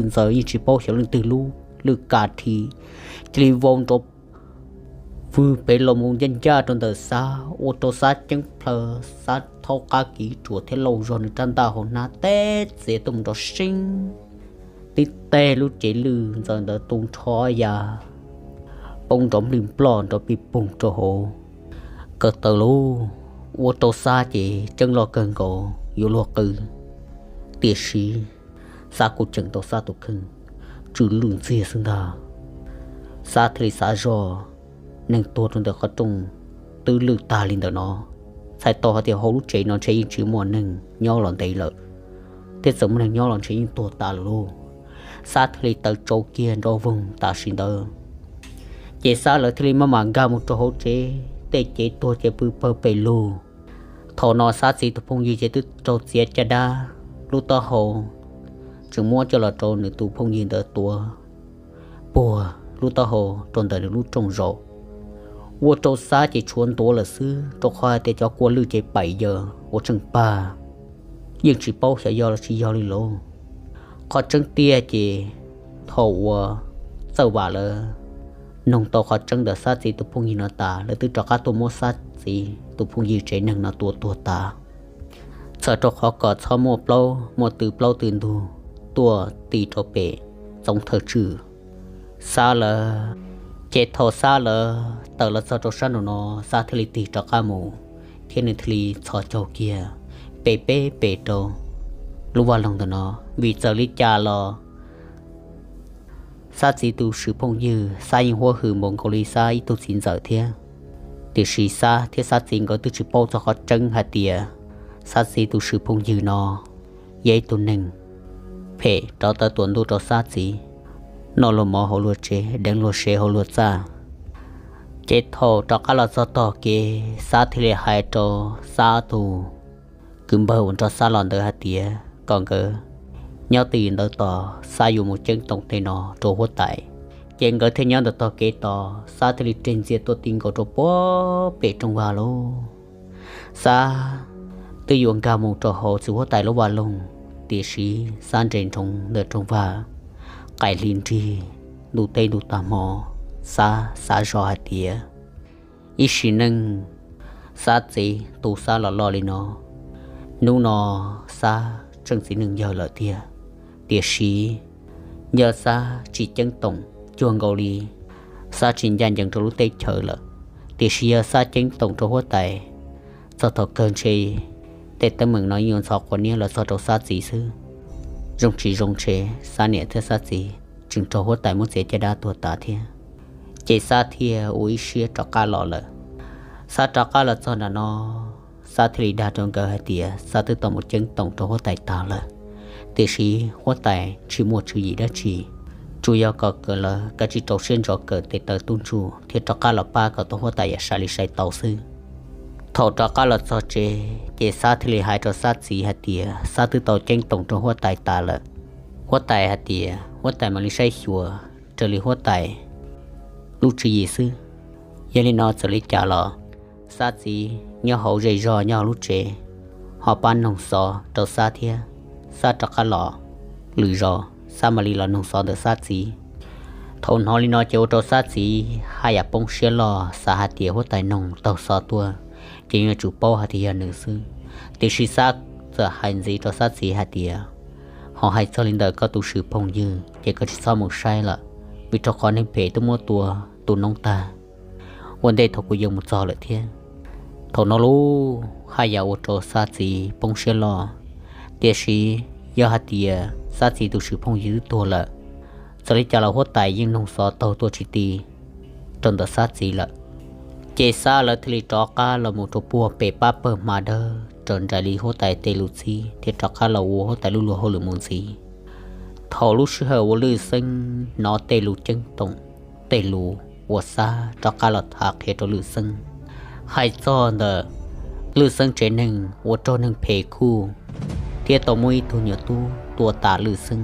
ntxaws yeej tsis paub xyov leej twg lub, lwj ka dhi, cia li vau nrov vwg pem los mus ncaj ncaj rau ntawm Xab, ua rau Xab ceeb plhaw, Xab thaub qab kiv ruam thiab lauj zog nws rab ntaj hauv hnab teb txiav tuaj mus nrov seeb, tib teg lub cev lwj ntxaws ntawd tu nrho ya, poob nrov nplij nploj nrov pig poog rau hauv ko taw lauj. Ua rau Xab ces ceeb loj kawg nkaus yuav luag qw, tiam sis Xab kuj ceem tau Xab tus kheej, tsw lwj ntxiag xwb ntag. Xab thiaj li xav zoj, neeg tuag rau ntawm qhov rooj twb lwj tag li ntawm no, txhais tau hais tias hauv lub tsev no ntshe yeej tsis muaj neeg nyob los ntev lawm, thiab txawm muaj neeg nyob los ntshe yeej tuag tas lawm lauj. Xab thiaj li taw tsau kiag nrov voog tam sim ntawd, ces Xab lawv thiaj li maj mam nkag mus rau hauv tsev, tej cev tuag ces pw pawg pes lug. Thaum no Xab txiv tus phooj ywg ces twb raug txiav caj dab, lub taub hau tseem muab coj los rau nws tus phooj ywg ntawd tuav puag lub taub hau rau ntawm nws lub rooj zaum. Ua rau Xab ces tshuav ntuav lawm xwb, rau qhov hais tias cov kua lwj ces paim yaws ua tseej pag, yeej tsis paub xyov yog los tsis yog li lauj. Qhov tseeb tiag ces thaum uas Txawj Vam lawv noog tau qhov tseeb ntawm Xab txiv tus phooj ywg no tas, lawv twb rov qab tuaj muab Xab txiv tus phooj ywg tsev neeg no tua tuag tas, txhawm rau qhov kom txhob muaj plaub muaj tw plaub tw ntug tuaj ti rau pem txoov thawj tswj Xab lawv. Ces thaum Xab lawv tawm los txog rau sab nraum no, Xab thiaj li tig rov qab mus, thiab nws thiaj li txhos caug kiag pem peb pem rau lub vaj loog ntawm no. Vim txawm li cas los Xab txiv tus swm phooj ywg, Xab yeej huab hwm npaum nkaus li Xab ib tug txiv ntxawm thiab. Tiam sis Xab thiab Xab txiv nkawd twb tsis paub txog qhov tseeb hais tias Xab txiv tus swm phooj ywg no yog ib tug neeg phem rov tawv tuam ntuj rau Xab txiv, noj luag mov hauv luag tsev, deev luag sev hauv luag txaj. Ces thaum rov qab los txog tog kev, Xab thiaj li hais rau Xab tus kwv npawg uas nrog Xab los ntawd hais tias kom nkawd nyob twj ywm ntawd tos, Xab yuav mus ceeb toom tej no rau huab tais. Ces nkawd thiaj nyob ntawm tog kev tos, Xab thiaj li reg ntxias tuaj ti nkaus rau puag pem rooj vag lauj. Xab twb yuav nkag mus rau hauv txiv huab tais lub vaj loog, tiam sis Xab nres nroos ntawm rooj vag, qaim hli nrig, ntuj teb ntuj tag hmo. Xab xav zoj hais tias ib sim neej Xab txiv tu Xab los loj li no, hnub no Xab tseem txiv neej yawg lawm tiag. Tiam sis yog Xab tsis ceeb toom, cuag nkaus li Xab tsis ncaj ncees rau lub teb chaws lawm. Tiam sis yog Xab ceeb toom rau huab tais, txog thaum kawg ntshe tej teeb meem no yeej yuav ntxhov quav niab los txog rau Xab txiv xwb. Zoo tsis zoo ntshe Xab niam thiab Xab txiv tseem raug huab tais muab txiav caj dab tuag tas thiab. Ces Xab thiaj ua ib siab rov qab los lawm. Xab rov qab los txog nram no, Xab thiaj li dag rau nkawd hais tias Xab twb tau mus ceeb toom rau huab tais tag lawm, tiam sis huab tais tsis muaj tswv yim dab tsi, tsuas yog kom kawm lawv kav tsij rau siab ntso kawm tes taw tub ntsuj thiab rov qab los pab kom tau huab tais yam sai li sai tau xwb. Thaum rov qab los txog tsev ces Xab thiaj li hais rau Xab txiv hais tias Xab twb tau ceeb toom rau huab tais tas lawm. Huab tais hais tias huab tais mam li saib xyuas raws li huab tais lub tswv yim xwb. Yog li no txawm li cas los Xab txiv nyob hauv zej zog nyob hauv lub tsev ho pab noog xov rau Xab thiab. Xab rov qab los lwm zaus Xab mam li los noog xov ntawm Xab txiv. Thaum hnov li no ces ua rau Xab txiv haj yam poob siab loj, xav hais tias huab tais noog taug xov tuaj ces yuav tsum paub hais tias yog nws xwb. Tiam sis Xab txawm hais ntxiv rau Xab txiv hais tias ho hais txog li ntawm koj tus swm phooj ywg ces koj tsis txhob mus saib lawm, vim rau qhov neeg phem twb muab tua tu noob tag ua ntej thaum kuv yuav mus txog lawm thiab. Thaum no lub haj yam ua rau Xab txiv poob siab loj, tiam sis yog hais tias Xab txiv tus swm phooj ywg twb tuag lawm, txawm li cas los huab tais yeej noog xov taug tuaj tsis ti rau ntawm Xab txiv lawm. Ces Xab lawv thiaj li rov qab los mus rau puag pem pab pawg hma dawb raws nraim li huab tais tej lus txib thiab rov qab los ua huab tais lub luag hauj lwm mus ntxiv. Thaum lub sij hawm uas Lwj Xeeb hnov tej lus ceeb toom, tej lus uas Xab rov qab los tham qhia rau Lwj Xeeb hais txog ntawm Lwj Xeeb tsev neeg uas raug neeg phem kuj thiab tau muab ib tug nyuam tub tua tas Lwj Xeeb,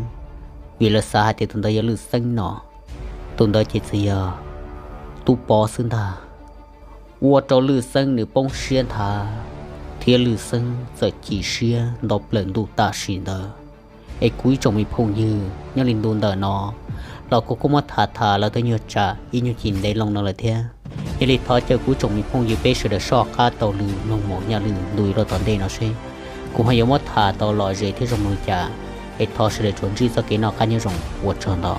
vim lawv xav hais tias tus ntawd yog Lwj Xeeb no, tus ntawd ces txawm yog Tub Pov xwb ntag. Ua rau Lwj Xeeb nws poob siab nthav, thiab Lwj Xeeb txawm chim siab nto plaws ntuj tam sim ntawd. Es kuv ib tsoom me phooj ywg, nyob li ntu ntawm no los kuv kuj muab tham tham lawv tej nyuag tsam ib nyuag cim ntev loo no lawm thiab. Yog li thov caw kuv ib tsoom me phooj ywg peb sawv daws soj qab taug lw mloog mus nyob li ntu yuav luag tom ntej no seb kuv ho yuav muab tham tau lom zem thiab zoo li cas. Es thov sawv daws tsuas ntsib txoj kev noj qab nyob zoo, ua tsaug ntau.